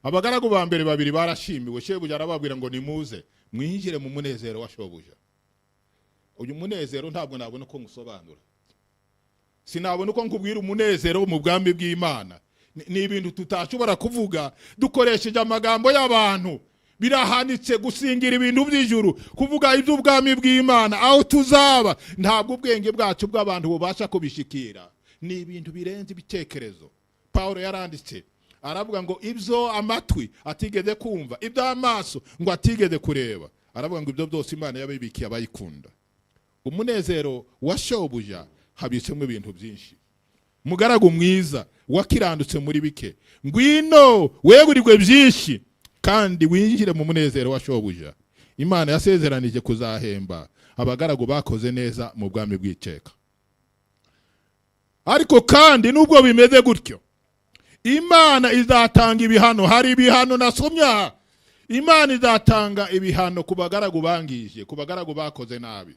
Abagaragu ba mbere babiri barashimiwe. Shebuja arababwira ngo nimuze mwinjire mu munezero wa shobuja. Uyu munezero ntabwo nabona uko ngusobanura, sinabona uko nkubwira umunezero wo mu bwami bw'Imana. Ni ibintu tutashobora kuvuga dukoresheje amagambo y'abantu. Birahanitse gusingira ibintu by'ijuru, kuvuga iby'ubwami bw'Imana aho tuzaba. Ntabwo ubwenge bwacu bw'abantu bubasha kubishikira, ni ibintu birenze ibitekerezo. Paul yaranditse aravuga ngo ibyo amatwi atigeze kumva, ibyo amaso ngo atigeze kureba, aravuga ngo ibyo byose Imana yabibikiye abayikunda. Umunezero wa shobuja habitsemo ibintu byinshi. Mugaragu mwiza wakirandutse muri bike, ngwino wegurirwe byinshi kandi winjire mu munezero wa shobuja. Imana yasezeranije kuzahemba abagaragu bakoze neza mu bwami bw'iteka. Ariko kandi nubwo bimeze gutyo, Imana izatanga ibihano. Hari ibihano nasomye aha. Imana izatanga ibihano ku bagaragu bangije, ku bagaragu bakoze nabi,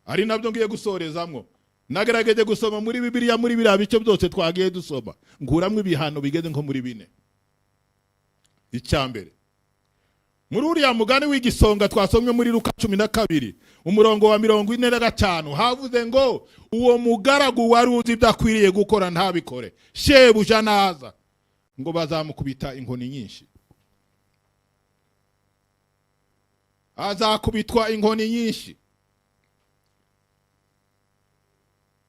ari nabyo ngiye gusorezamwo. Nagerageje gusoma muri Bibiliya, muri biriya bice byose twagiye dusoma, nkuramwo ibihano bigeze nko muri bine. Icya mbere, muri uriya mugani w'igisonga twasomye muri Luka 12, umurongo wa 45, havuze ngo uwo mugaragu wari uzi ibyo akwiriye gukora ntabikore, shebuja naza ngo bazamukubita inkoni nyinshi, azakubitwa inkoni nyinshi.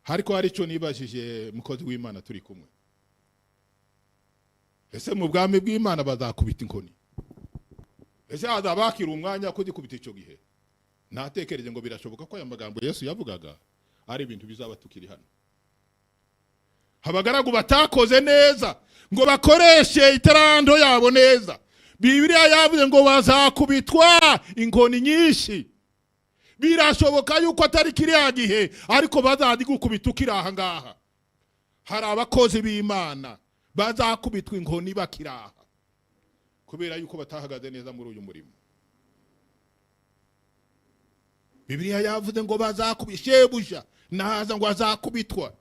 Ariko hari icyo nibajije, mukozi w'Imana turi kumwe: ese mu bwami bw'Imana bazakubita inkoni? Ese hazaba hakiri umwanya kuzikubita icyo gihe? Natekereje ngo birashoboka ko aya magambo Yesu yavugaga ari ibintu bizaba tukiri hano. Abagaragu batakoze neza ngo bakoreshe itaranto yabo neza, Bibiliya yavuze ngo bazakubitwa inkoni nyinshi. Birashoboka yuko atari kiriya gihe, ariko bazazigukubita ukiri aha ngaha. Hari abakozi b'Imana bazakubitwa inkoni bakiri aha kubera yuko batahagaze neza muri uyu murimo. Bibiliya yavuze ngo bazakubitwa, shebuja naza ngo azakubitwa.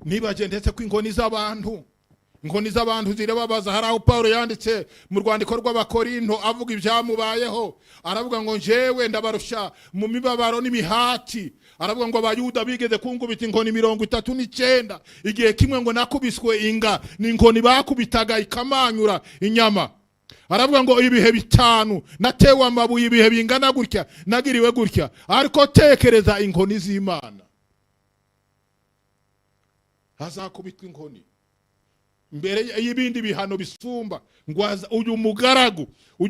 Nibaje ndetse ko inkoni z'abantu Inkoni z'abantu zirababaza. Hari aho Paul yanditse mu rwandiko rw'Abakorinto avuga ibyamubayeho, aravuga ngo: "Njyewe ndabarusha mu mibabaro n'imihati." Aravuga ngo: "Abayuda bigeze kunkubita inkoni 39 igihe kimwe." Ngo nakubiswe inga, ni inkoni bakubitaga ikamanyura inyama. Aravuga ngo: "Ibihe 5 natewe amabuye, ibihe bingana gutya nagiriwe gutya." Ariko tekereza inkoni z'Imana. Hazakubitwa inkoni mbere y'ibindi bihano bisumba. Ngo uyu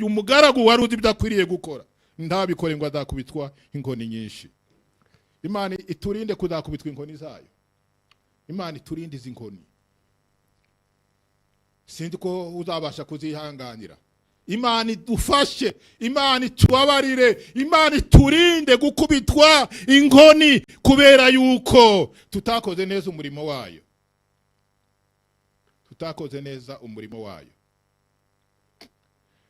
mugaragu wari uzi ibyo akwiriye gukora ntabikore, ngo azakubitwa inkoni nyinshi. Imana iturinde kuzakubitwa inkoni zayo. Imana iturinde izi nkoni. Sinzi ko uzabasha kuzihanganira. Imana idufashe, Imana itubabarire, Imana iturinde gukubitwa inkoni kubera yuko tutakoze neza umurimo wayo, tutakoze neza umurimo wayo.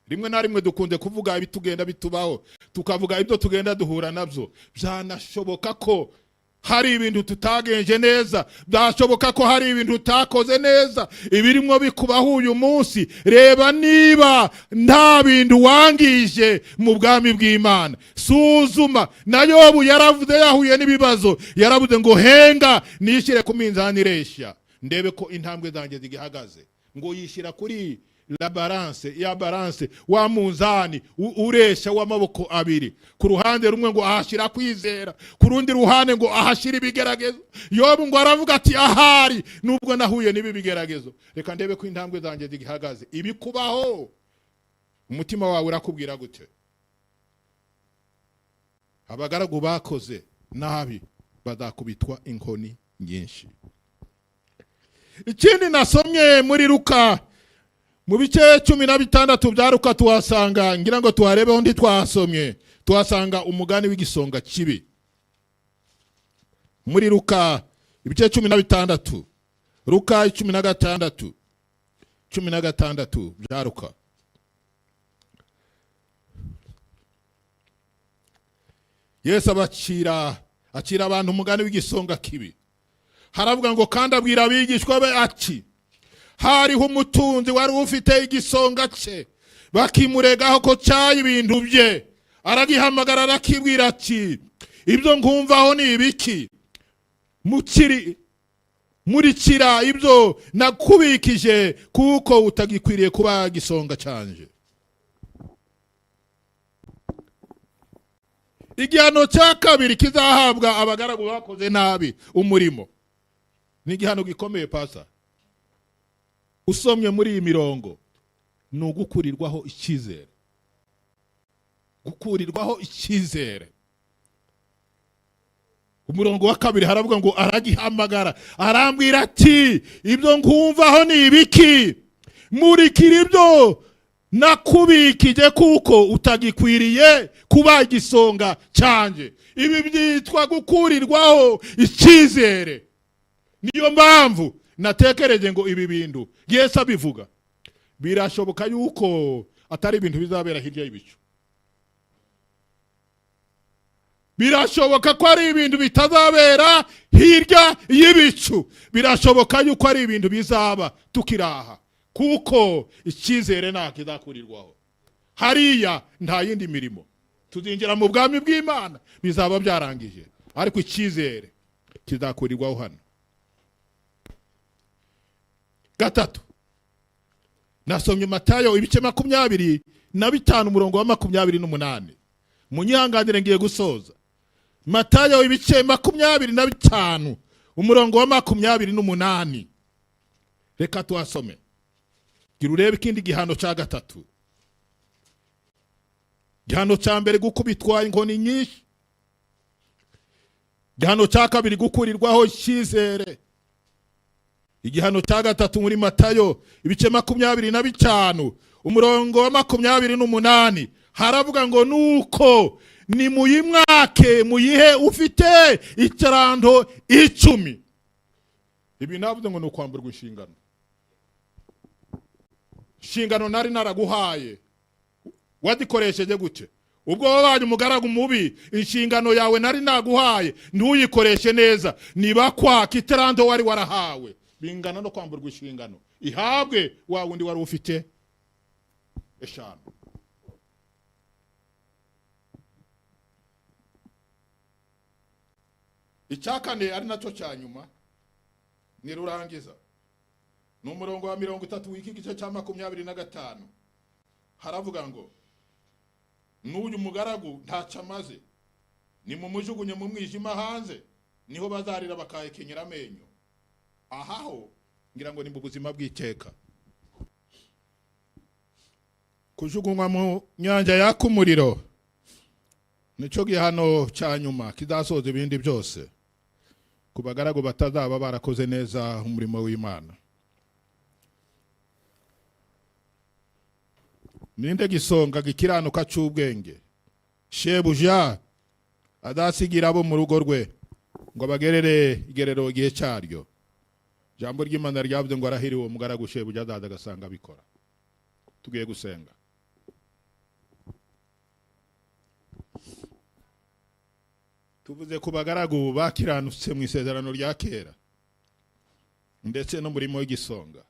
Rimwe na rimwe dukunze kuvuga ibitugenda bitubaho, tukavuga ibyo tugenda duhura nabyo. Byanashoboka ko hari ibintu tutagenje neza, byashoboka ko hari ibintu utakoze neza. Ibirimo bikubaho uyu munsi, reba niba nta bintu wangije mu bwami bw'Imana. Suzuma. Na Yobu yaravuze, yahuye n'ibibazo, yaravuze ngo: "Henga nishyire ku minzani ireshya, ndebe ko intambwe zanjye zigihagaze." Ngo yishyira kuri la balance ya balance, wa munzani uresha w'amaboko abiri. Ku ruhande rumwe ngo ahashyira kwizera, ku rundi ruhande ngo ahashyira ibigeragezo. Yobu ngo aravuga ati: "Ahari nubwo nahuye n'ibi bigeragezo, reka ndebe ko intambwe zanjye zigihagaze." Ibikubaho, umutima wawe urakubwira gute? Abagaragu bakoze nabi bazakubitwa inkoni nyinshi. Ikindi nasomye muri Luka, mu bice 16 bya Luka, tuhasanga, ngira ngo tuharebeho undi twasomye, tuhasanga umugani w'igisonga kibi. Muri Luka ibice 16, Luka 16, 16 bya Luka. Yesu acira abantu umugani w'igisonga kibi. Haravuga ngo: "Kandi abwira abigishwa be ati: Hariho umutunzi wari ufite igisonga cye, bakimuregaho ko cyaye ibintu bye. Aragihamagara, arakibwira ati: Ibyo nkumvaho ni ibiki? Mukiri murikira ibyo nakubikije, kuko utagikwiriye kuba gisonga canje." Igihano cya kabiri kizahabwa abagaragu bakoze nabi umurimo ni igihano gikomeye. Pasa usomye muri iyi mirongo, ni ugukurirwaho icyizere, gukurirwaho icyizere. Umurongo wa 2 haravuga ngo: "Aragihamagara, arambwira ati: Ibyo nkumvaho ni ibiki? Murikira ibyo nakubikije, kuko utagikwiriye kuba igisonga cyanjye." Ibi byitwa gukurirwaho icyizere. Niyo mpamvu natekereje ngo ibi bintu Yesu abivuga, birashoboka yuko atari ibintu bizabera hirya y'ibicu. Birashoboka ko ari ibintu bitazabera hirya y'ibicu. Birashoboka yuko ari ibintu bizaba tukiraha, kuko icyizere nta kizakurirwaho hariya. Nta yindi mirimo, tuzinjira mu bwami bw'Imana bizaba byarangije, ariko icyizere kizakurirwaho hano. Gatatu, nasomye Matayo ibice 25, umurongo wa 28. Munyihanganire, ngiye gusoza. Matayo ibice 25, umurongo wa 28, reka tuhasome gira urebe ikindi gihano cya gatatu. Igihano cya mbere, gukubitwa inkoni nyinshi. Igihano cya kabiri, gukurirwaho icyizere. Igihano cya gatatu, muri Matayo ibice 25, umurongo wa 28, haravuga ngo: "Nuko nimuyimwake, muyihe ufite itaranto 10." Ibi navuze ngo ni ukwamburwa inshingano. Inshingano nari naraguhaye wazikoresheje gute? Ubwo wabaye umugaragu mubi, inshingano yawe nari naguhaye ntuyikoreshe neza, niba kwaka itaranto wari warahawe. Bingana no kwamburwa inshingano, ihabwe wa wundi wari ufite 5. Icya kane ari nacyo cya nyuma ni rurangiza, ni umurongo wa 30 w'iki gice cya 25. Haravuga ngo n'uyu mugaragu ntacyo amaze, nimumujugunye mu mwijima hanze, niho bazarira bakahekenyera amenyo. Ahaho ngira ngo ni mu buzima bw'iteka. Kujugunywa mu nyanja yaka umuriro nicyo gihano cya nyuma kizasoza ibindi byose ku bagaragu batazaba barakoze neza umurimo w'Imana. Ninde gisonga gikiranuka cy'ubwenge shebuja adasigira abo mu rugo rwe ngo abagerere igerero igihe cyaryo? Jambo ry'Imana ryavuze ngo arahiriwe umugaragu shebuja azaza agasanga abikora. Tugiye gusenga. Tuvuze ku bagaragu bakiranutse mu isezerano rya kera ndetse n'umurimo w'igisonga.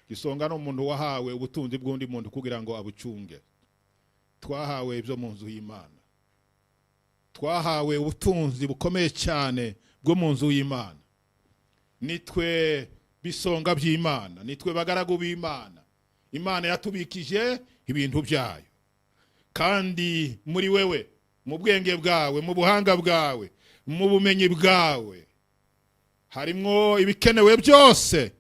Gisonga ni umuntu wahawe ubutunzi bw'undi muntu kugira ngo abucunge. Twahawe ibyo mu nzu y'Imana, twahawe ubutunzi bukomeye cyane bwo mu nzu y'Imana. Nitwe bisonga by'Imana, nitwe bagaragu b'Imana. Imana yatubikije ibintu byayo, kandi muri wewe, mu bwenge bwawe, mu buhanga bwawe, mu bumenyi bwawe, harimo ibikenewe byose,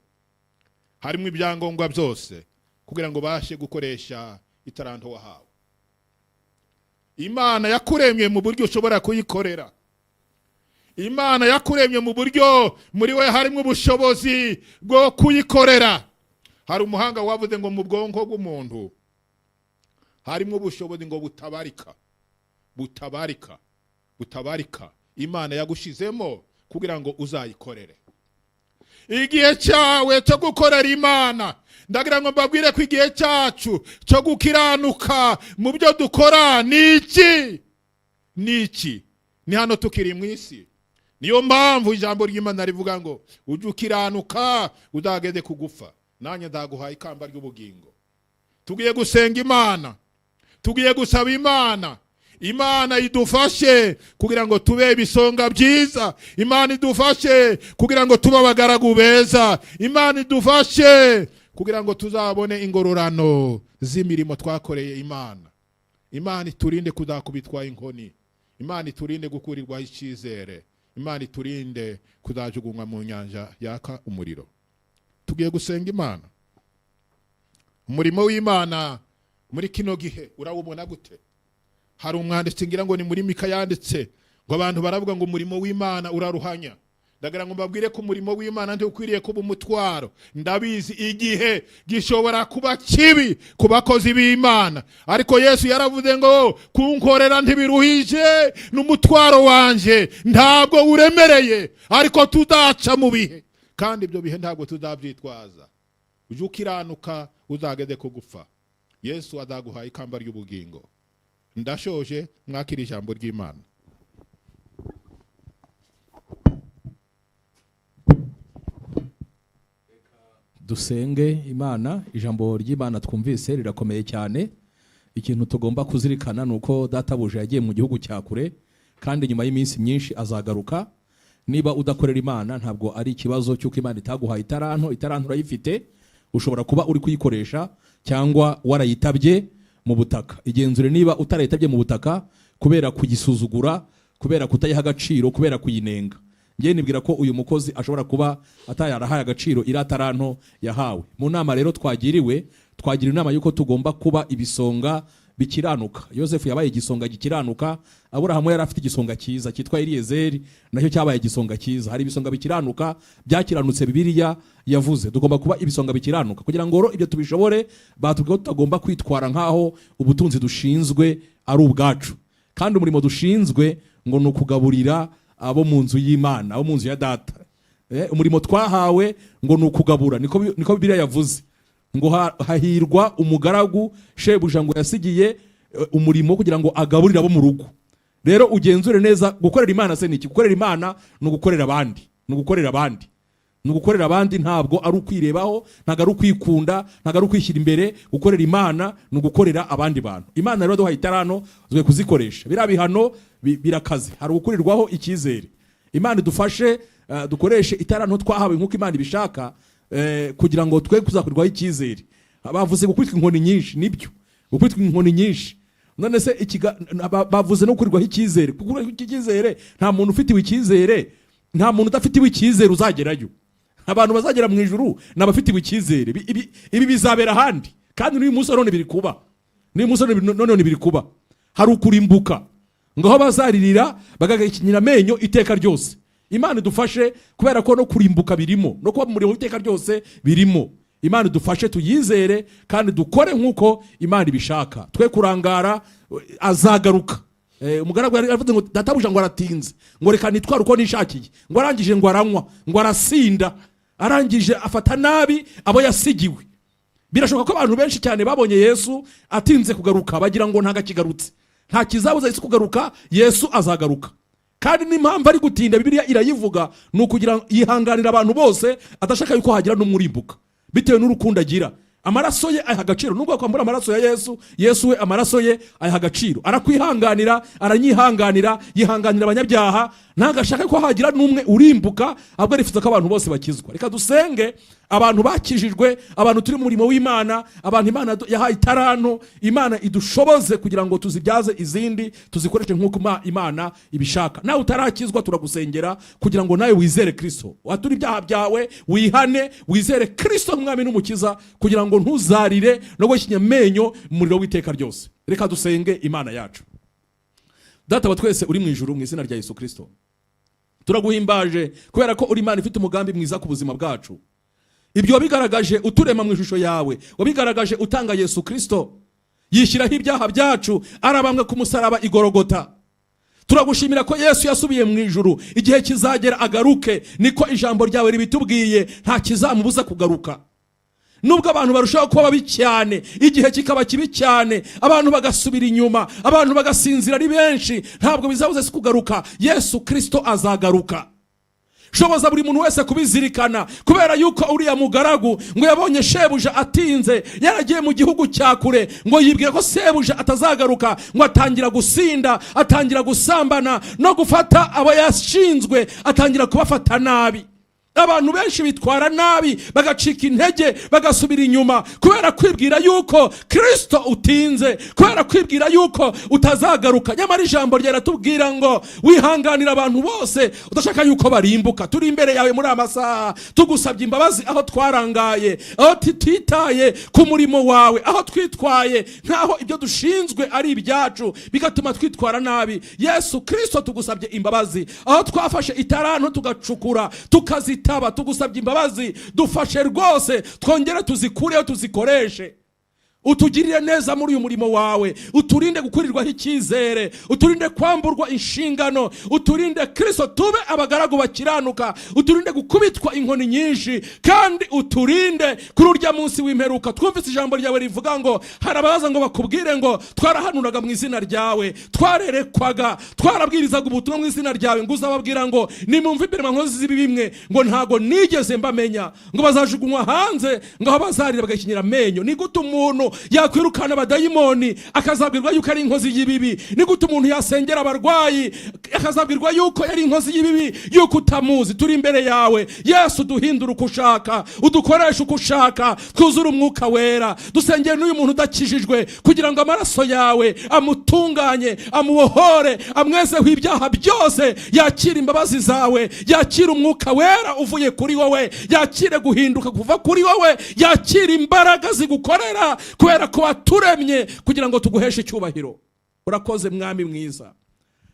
harimo ibyangombwa byose kugira ngo bashe gukoresha itaranto wahawe. Imana yakuremye mu buryo ushobora kuyikorera. Imana yakuremye mu buryo muri we harimo ubushobozi bwo kuyikorera. Hari umuhanga wavuze ngo mu bwonko bw'umuntu harimo ubushobozi ngo butabarika, butabarika, butabarika. Imana yagushizemo kugira ngo uzayikorere. Igihe cyawe cyo gukorera Imana, ndagira ngo mbabwire ko igihe cyacu cyo gukiranuka mu byo dukora ni iki? Ni iki? Ni hano tukiri mu isi. Niyo mpamvu ijambo ry'Imana rivuga ngo ujye ukiranuka uzageze kugufa, nanjye nzaguha ikamba ry'ubugingo. Tugiye gusenga Imana, tugiye gusaba Imana. Imana idufashe kugira ngo tube ibisonga byiza. Imana idufashe kugira ngo tube abagaragu beza. Imana idufashe kugira ngo tuzabone ingororano z'imirimo twakoreye Imana. Imana iturinde kuzakubitwa inkoni. Imana iturinde gukurirwaho icyizere. Imana iturinde kuzajugunywa mu nyanja yaka umuriro. Tugiye gusenga Imana. Umurimo w'Imana muri kino gihe urawubona gute? Hari umwanditsi ngira ngo ni muri Mika yanditse ngo abantu baravuga ngo umurimo w'Imana uraruhanya. Ndagira ngo mbabwire ko umurimo w'Imana ntiukwiriye kuba umutwaro. Ndabizi igihe gishobora kuba kibi ku bakozi b'Imana, ariko Yesu yaravuze ngo kunkorera ntibiruhije, n'umutwaro wanje ntabwo uremereye, ariko tuzaca mu bihe, kandi ibyo bihe ntabwo tuzabyitwaza. Ujye ukiranuka uzageze kugufa, Yesu azaguha ikamba ry'ubugingo. Ndashoje, mwakira ijambo ry'Imana. Dusenge Imana. Ijambo ry'Imana twumvise rirakomeye cyane. Ikintu tugomba kuzirikana ni uko databuja yagiye mu gihugu cya kure, kandi nyuma y'iminsi myinshi azagaruka. Niba udakorera Imana ntabwo ari ikibazo cy'uko Imana itaguhaye itaranto. Itaranto urayifite, ushobora kuba uri kuyikoresha cyangwa warayitabye mu butaka. Igenzure niba utarayitabye mu butaka kubera kugisuzugura, kubera kutayiha agaciro, kubera kuyinenga. Njye nibwira ko uyu mukozi ashobora kuba atayarahaye agaciro iriya taranto yahawe. Mu nama rero twagiriwe, twagira inama yuko tugomba kuba ibisonga bikiranuka. Yosefu yabaye igisonga gikiranuka. Aburahamu yari afite igisonga cyiza cyitwa Eliyezeri, nacyo cyabaye igisonga cyiza. Hari ibisonga bikiranuka byakiranutse Bibiliya yavuze. Tugomba kuba ibisonga bikiranuka kugira ngo ibyo tubishobore. Batubwiye ko tutagomba kwitwara nkaho ubutunzi dushinzwe ari ubwacu, kandi umurimo dushinzwe ngo ni ukugaburira abo mu nzu y'Imana, abo mu nzu ya data. Umurimo twahawe ngo ni ukugabura, niko Bibiliya yavuze ngo hahirwa umugaragu shebuja ngo yasigiye umurimo kugira ngo agaburire abo mu rugo. Rero ugenzure neza, gukorera Imana se niki? Gukorera Imana ni ugukorera abandi, ni ugukorera abandi. Ni ugukorera abandi, ntabwo ari ukwirebaho, ntabwo ari ukwikunda, ntabwo ari ukwishyira imbere. Gukorera Imana ni ugukorera abandi bantu. Imana rero duhaye itaranto, twe kuzikoresha. Biriya bihano birakaze, hari ugukurirwaho icyizere. Imana idufashe dukoreshe itaranto twahawe nk'uko Imana ibishaka, kugira ngo twe kuzakurirwaho icyizere. Bavuze gukubitwa inkoni nyinshi, nibyo, gukubitwa inkoni nyinshi. None se bavuze no gukurirwaho icyizere. Gukurirwaho icyizere, nta muntu ufitiwe icyizere, nta muntu udafitiwe icyizere uzagerayo. Abantu bazagera mu ijuru ni abafitiwe icyizere. Ibi bizabera ahandi, kandi n'uyu munsi none biri kuba, n'uyu munsi none biri kuba. Hari ukurimbuka, ngo aho bazaririra bagakenyera amenyo iteka ryose. Imana idufashe, kubera ko no kurimbuka birimo, no kuba mu muriro w'iteka ryose birimo. Imana idufashe tuyizere kandi dukore nk'uko Imana ibishaka, twe kurangara. Azagaruka. Umugaragu yari yaravuze ngo databuja ngo aratinze, ngo reka nitware uko nishakiye, ngo arangije ngo aranywa, ngo arasinda, arangije afata nabi abo yasigiwe. Birashoboka ko abantu benshi cyane babonye Yesu atinze kugaruka bagira ngo ntabwo akigarutse. Nta kizabuza Yesu kugaruka, Yesu azagaruka. Kandi n'impamvu ari gutinda, Bibiliya irayivuga, ni ukugira ngo yihanganira abantu bose, adashaka yuko hagira n'umwe urimbuka, bitewe n'urukundo agira. Amaraso ye ayaha agaciro. Nubwo wakwambura amaraso ya Yesu, Yesu we amaraso ye ayaha agaciro. Arakwihanganira, aranyihanganira, yihanganira abanyabyaha. Ntabwo ashaka ko hagira n'umwe urimbuka, ahubwo arifuza ko abantu bose bakizwa. Reka dusenge. Abantu bakijijwe, abantu turi mu murimo w'Imana, abantu Imana yahaye itaranto, Imana idushoboze kugira ngo tuzibyaze izindi, tuzikoreshe nk'uko Imana ibishaka. Nawe utarakizwa, turagusengera kugira ngo nawe wizere Kristo, wature ibyaha byawe, wihane, wizere Kristo nk'umwami n'umukiza, kugira ngo ntuzarire no guhekenya amenyo mu muriro w'iteka ryose. Reka dusenge Imana yacu. Data wa twese uri mu ijuru, mu izina rya Yesu Kristo turaguhimbaje, kubera ko uri Imana ifite umugambi mwiza ku buzima bwacu. Ibyo wabigaragaje uturema mu ishusho yawe, wabigaragaje utanga Yesu Kristo, yishyiraho ibyaha byacu, arabambwa ku musaraba igorogota. Turagushimira ko Yesu yasubiye mu ijuru. Igihe kizagera agaruke, niko ijambo ryawe ribitubwiye. Nta kizamubuza kugaruka. Nubwo abantu barushaho kuba babi cyane, igihe kikaba kibi cyane, abantu bagasubira inyuma, abantu bagasinzira ari benshi, ntabwo bizabuza Yesu kugaruka. Yesu Kristo azagaruka. Shoboza buri muntu wese kubizirikana, kubera yuko uriya mugaragu ngo yabonye shebuja atinze, yaragiye mu gihugu cya kure, ngo yibwira ko sebuja atazagaruka, ngo atangira gusinda, atangira gusambana no gufata abo yashinzwe, atangira kubafata nabi. Abantu benshi bitwara nabi, bagacika intege, bagasubira inyuma kubera kwibwira yuko Kirisito utinze, kubera kwibwira yuko utazagaruka. Nyamara ijambo ryaratubwira ngo wihanganira abantu bose, udashaka yuko barimbuka. Turi imbere yawe muri aya masaha, tugusabye imbabazi aho twarangaye, aho tutitaye ku murimo wawe, aho twitwaye nk'aho ibyo dushinzwe ari ibyacu, bigatuma twitwara nabi. Yesu Kirisito, tugusabye imbabazi aho twafashe itaranto tugacukura, tukazitaba. Tugusabye imbabazi, dufashe rwose twongere tuzikureho, tuzikoreshe. Utugirire neza muri uyu murimo wawe, uturinde gukurirwaho icyizere, uturinde kwamburwa inshingano, uturinde Kirisito tube abagaragu bakiranuka, uturinde gukubitwa inkoni nyinshi, kandi uturinde kuri urya munsi w'imperuka. Twumvise ijambo ryawe rivuga ngo hari abaza ngo bakubwire ngo twarahanuraga mu izina ryawe, twarerekwaga, twarabwirizaga ubutumwa mu izina ryawe, ngo uzababwira ngo nimumve imbere nkozi z'ibibi bimwe, ngo ntago nigeze mbamenya, ngo bazajugunywa hanze, ngo aho bazarira bagakenyera amenyo. Ni gute umuntu yakwirukana abadayimoni akazabwirwa yuko ari inkozi y'ibibi? Ni gute umuntu yasengera abarwayi akazabwirwa yuko yari inkozi y'ibibi, yuko utamuzi? Turi imbere yawe Yesu, duhindure uko ushaka, udukoreshe uko ushaka, twuzure umwuka wera. Dusengere n'uyu muntu udakijijwe, kugira ngo amaraso yawe amutunganye, amubohore, amwezeho ibyaha byose, yakire imbabazi zawe, yakire umwuka wera uvuye kuri wowe, yakire guhinduka kuva kuri wowe, yakire imbaraga zigukorera, kubera ko waturemye kugira ngo tuguheshe icyubahiro. Urakoze Mwami mwiza.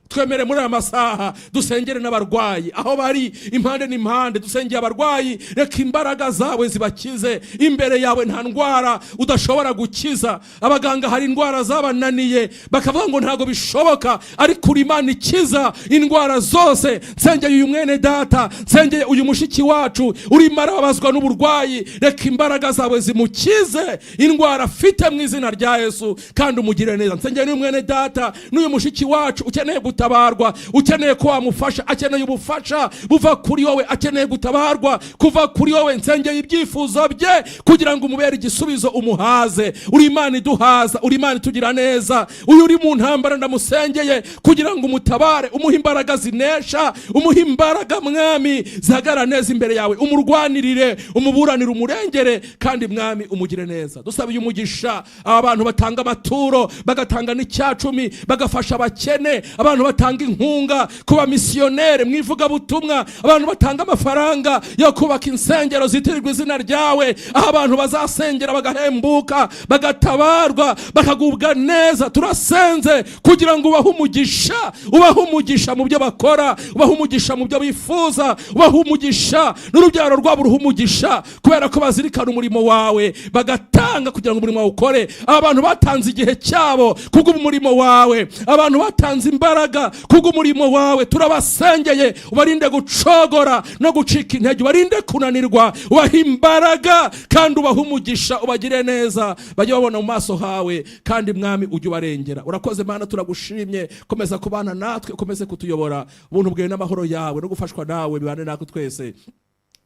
Twemere muri aya masaha dusengere n'abarwayi aho bari impande n'impande. Dusengeye abarwayi, reka imbaraga zawe zibakize. Imbere yawe nta ndwara udashobora gukiza. Abaganga hari indwara zabananiye, bakavuga ngo ntabwo bishoboka, ariko uri Imana ikiza indwara zose. Nsengeye uyu mwene data, nsengeye uyu mushiki wacu urimo arababazwa n'uburwayi, reka imbaraga zawe zimukize indwara afite mu izina rya Yesu, kandi umugire neza. Nsengeye n'uyu mwene data n'uyu mushiki wacu ukeneye gutaha. gutabarwa, ukeneye ko wamufasha, akeneye ubufasha buva kuri wowe, akeneye gutabarwa kuva kuri wowe. Nsengeye ibyifuzo bye kugira ngo umubere igisubizo, umuhaze. Uri Imana iduhaza, uri Imana itugira neza. Uyu uri mu ntambara ndamusengeye kugira ngo umutabare, umuhe imbaraga zinesha, umuhe imbaraga, Mwami, zihagarara neza imbere yawe, umurwanirire, umuburanire, umurengere, kandi Mwami umugire neza. Dusabiye umugisha aba bantu batanga amaturo, bagatanga n'icyacumi, bagafasha abakene, abantu batanga inkunga ku bamisiyoneri mu ivugabutumwa, abantu batanga amafaranga yo kubaka insengero zitirirwa izina ryawe, aho abantu bazasengera bagahembuka, bagatabarwa, bakagubwa neza. Turasenze kugira ngo ubahe umugisha, ubahe umugisha mu byo bakora, ubahe umugisha mu byo bifuza, ubahe umugisha n'urubyaro rwabo uruhe umugisha, kubera ko bazirikana umurimo wawe, bagatanga kugira ngo umurimo wawe ukore. Abantu batanze igihe cyabo kubw'umurimo wawe, abantu batanze imbaraga kubw'umurimo wawe, turabasengeye, ubarinde gucogora no gucika intege, ubarinde kunanirwa, ubahe imbaraga kandi ubahe umugisha, ubagire neza, bajye babona mu maso hawe, kandi Mwami ujye ubarengera. Urakoze Mana, turagushimye. Komeza kubana natwe, ukomeze kutuyobora. Ubuntu bwawe n'amahoro yawe no gufashwa nawe bibane natwe twese,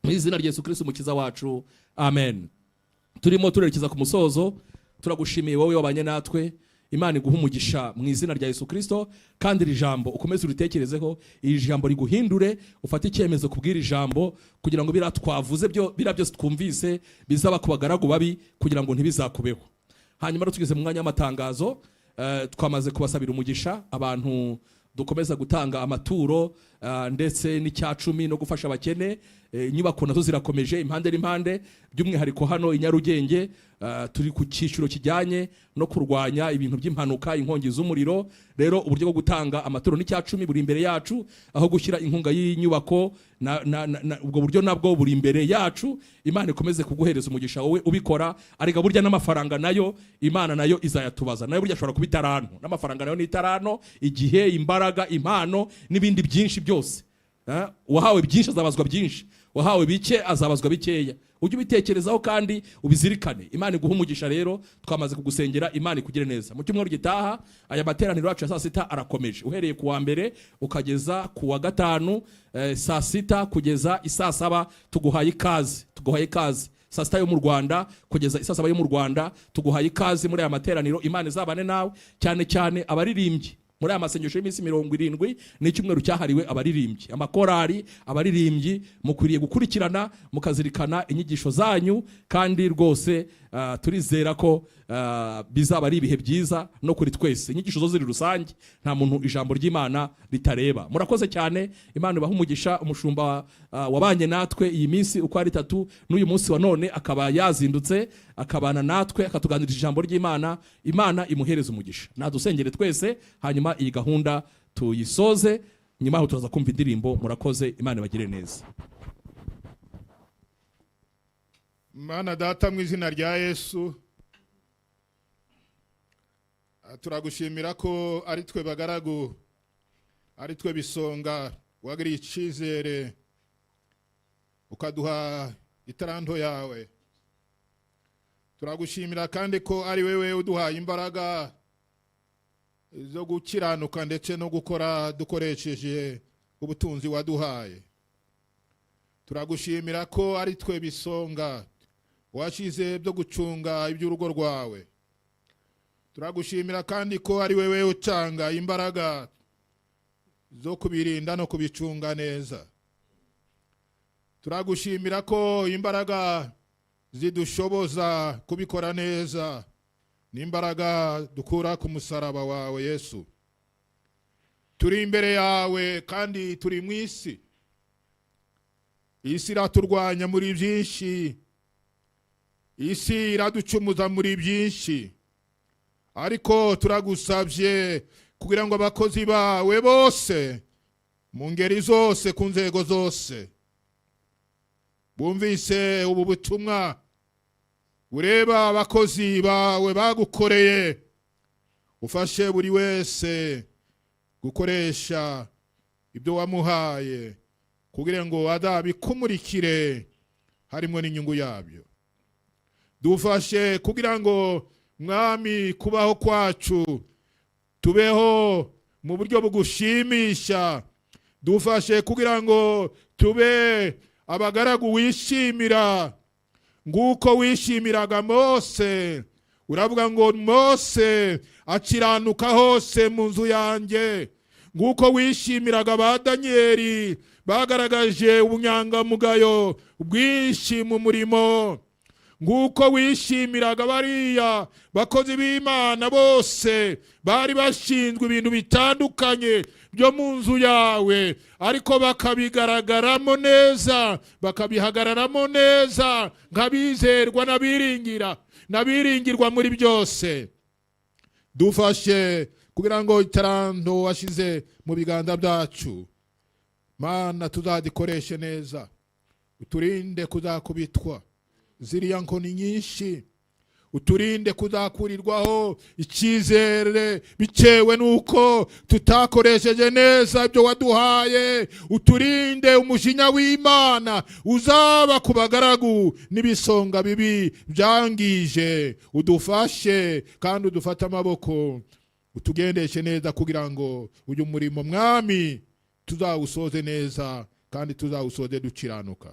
mu izina rya Yesu Kristo Umukiza wacu, amen. Turimo turerekeza ku musozo. Turagushimiye wowe wabanye natwe. Imana iguha umugisha mu izina rya Yesu Kristo. Kandi iri jambo ukomeze uritekerezeho, iri jambo riguhindure, ufate icyemezo kubw'iri jambo, kugira ngo biriya twavuze byo, biriya byose twumvise bizaba ku bagaragu babi, kugira ngo ntibizakubeho. Hanyuma rero tugeze mu mwanya w'amatangazo. Twamaze kubasabira umugisha abantu dukomeza gutanga amaturo ndetse n'icyacumi no gufasha abakene. Inyubako nazo zirakomeje impande n'impande, by'umwihariko hano i Nyarugenge. Turi ku cyiciro kijyanye no kurwanya ibintu by'impanuka, inkongi z'umuriro. Rero uburyo bwo gutanga amaturo n'icyacumi buri imbere yacu, aho gushyira inkunga y'inyubako ubwo buryo nabwo buri imbere yacu. Imana ikomeze kuguhereza umugisha wowe ubikora. Ariko burya n'amafaranga nayo Imana nayo izayatubaza, nayo burya ashobora kuba itaranto. N'amafaranga nayo ni itaranto, igihe, imbaraga, impano n'ibindi byinshi byose. Uwahawe byinshi azabazwa byinshi, uwahawe bike azabazwa bikeya. Ujye ubitekerezaho kandi ubizirikane. Imana iguha umugisha. Rero twamaze kugusengera, Imana ikugire neza. Mu cyumweru gitaha aya materaniro yacu ya saa sita arakomeje, uhereye ku wa mbere ukageza ku wa gatanu, saa sita kugeza isaa saba. Tuguhaye ikaze, tuguhaye ikaze, saa sita yo mu Rwanda kugeza isaa saba yo mu Rwanda. Tuguhaye ikaze muri aya materaniro. Imana izabane nawe, cyane cyane abaririmbyi muri aya masengesho y'iminsi 70. Ni icyumweru cyahariwe abaririmbyi, amakorari, abaririmbyi. Mukwiriye gukurikirana, mukazirikana inyigisho zanyu, kandi rwose turizera ko bizaba ari ibihe byiza no kuri twese. Inyigisho zo ziri rusange, nta muntu ijambo ry'Imana ritareba. Murakoze cyane, Imana ibahe umugisha. Umushumba wabanye natwe iyi minsi uko ari itatu, n'uyu munsi wa none akaba yazindutse akabana natwe, akatuganiriza ijambo ry'Imana, Imana imuhereze umugisha. Nadusengere twese, hanyuma iyi gahunda tuyisoze. Nyuma aho turaza kumva indirimbo. Murakoze, Imana ibagire neza. Mana Data, mu izina rya Yesu, turagushimira ko ari twe bagaragu, ari twe bisonga wagiriye icyizere ukaduha itaranto yawe. Turagushimira kandi ko ari wewe uduhaye imbaraga zo gukiranuka ndetse no gukora dukoresheje ubutunzi waduhaye. Turagushimira ko ari twe bisonga washize byo gucunga iby'urugo rwawe. Turagushimira kandi ko ari wewe utanga imbaraga zo kubirinda no kubicunga neza. Turagushimira ko imbaraga zidushoboza kubikora neza n'imbaraga dukura ku musaraba wawe Yesu. Turi imbere yawe kandi turi mu isi. Isi iraturwanya muri byinshi, isi iraducumuza muri byinshi, ariko turagusabye kugira ngo abakozi bawe bose mu ngeri zose, ku nzego zose, bumvise ubu butumwa bureba abakozi bawe bagukoreye, ufashe buri wese gukoresha ibyo wamuhaye kugira ngo azabikumurikire harimo n'inyungu yabyo. Dufashe kugira ngo, Mwami, kubaho kwacu tubeho mu buryo bugushimisha. Dufashe kugira ngo tube abagaragu wishimira, nguko wishimiraga Mose. Uravuga ngo Mose akiranuka hose mu nzu yanjye. Nguko wishimiraga ba Daniyeli bagaragaje ubunyangamugayo bwinshi mu murimo. Nguko wishimiraga bariya bakozi b'Imana bose bari bashinzwe ibintu bitandukanye byo mu nzu yawe, ariko bakabigaragaramo neza, bakabihagararamo neza nk'abizerwa n'abiringira n'abiringirwa muri byose. Dufashe kugira ngo itaranto washize mu biganza byacu, Mana, tuzagikoreshe neza. Uturinde kuzakubitwa ziriya nkoni nyinshi, uturinde kuzakurirwaho icyizere bitewe n'uko tutakoresheje neza ibyo waduhaye. Uturinde umujinya w'Imana uzaba ku bagaragu n'ibisonga bibi byangije. Udufashe kandi udufate amaboko, utugendeshe neza kugira ngo uyu murimo, Mwami, tuzawusoze neza kandi tuzawusoze dukiranuka.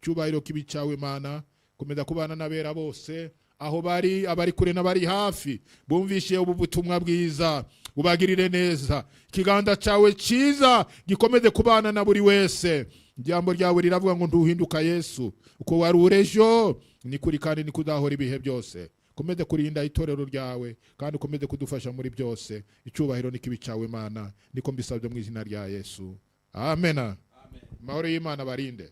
Cyubahiro kibi cyawe, Mana. Komeza kubana n'abera bose aho bari, abari kure n'abari hafi bumvishe ubu butumwa bwiza. Ubagirire neza, ikiganza cyawe cyiza gikomeze kubana na buri wese. Ijambo ryawe riravuga ngo ntuhinduka, Yesu. Uko wari uri ejo ni kuri kandi ni kuzahora ibihe byose. Komeze kurinda itorero ryawe kandi ukomeze kudufasha muri byose. Icyubahiro n'ikibi cyawe, Mana, niko mbisabye mu izina rya Yesu, amena. Amahoro y'Imana barinde.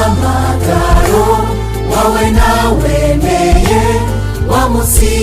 Umuhamagaro wawe nawemeye wa munsi.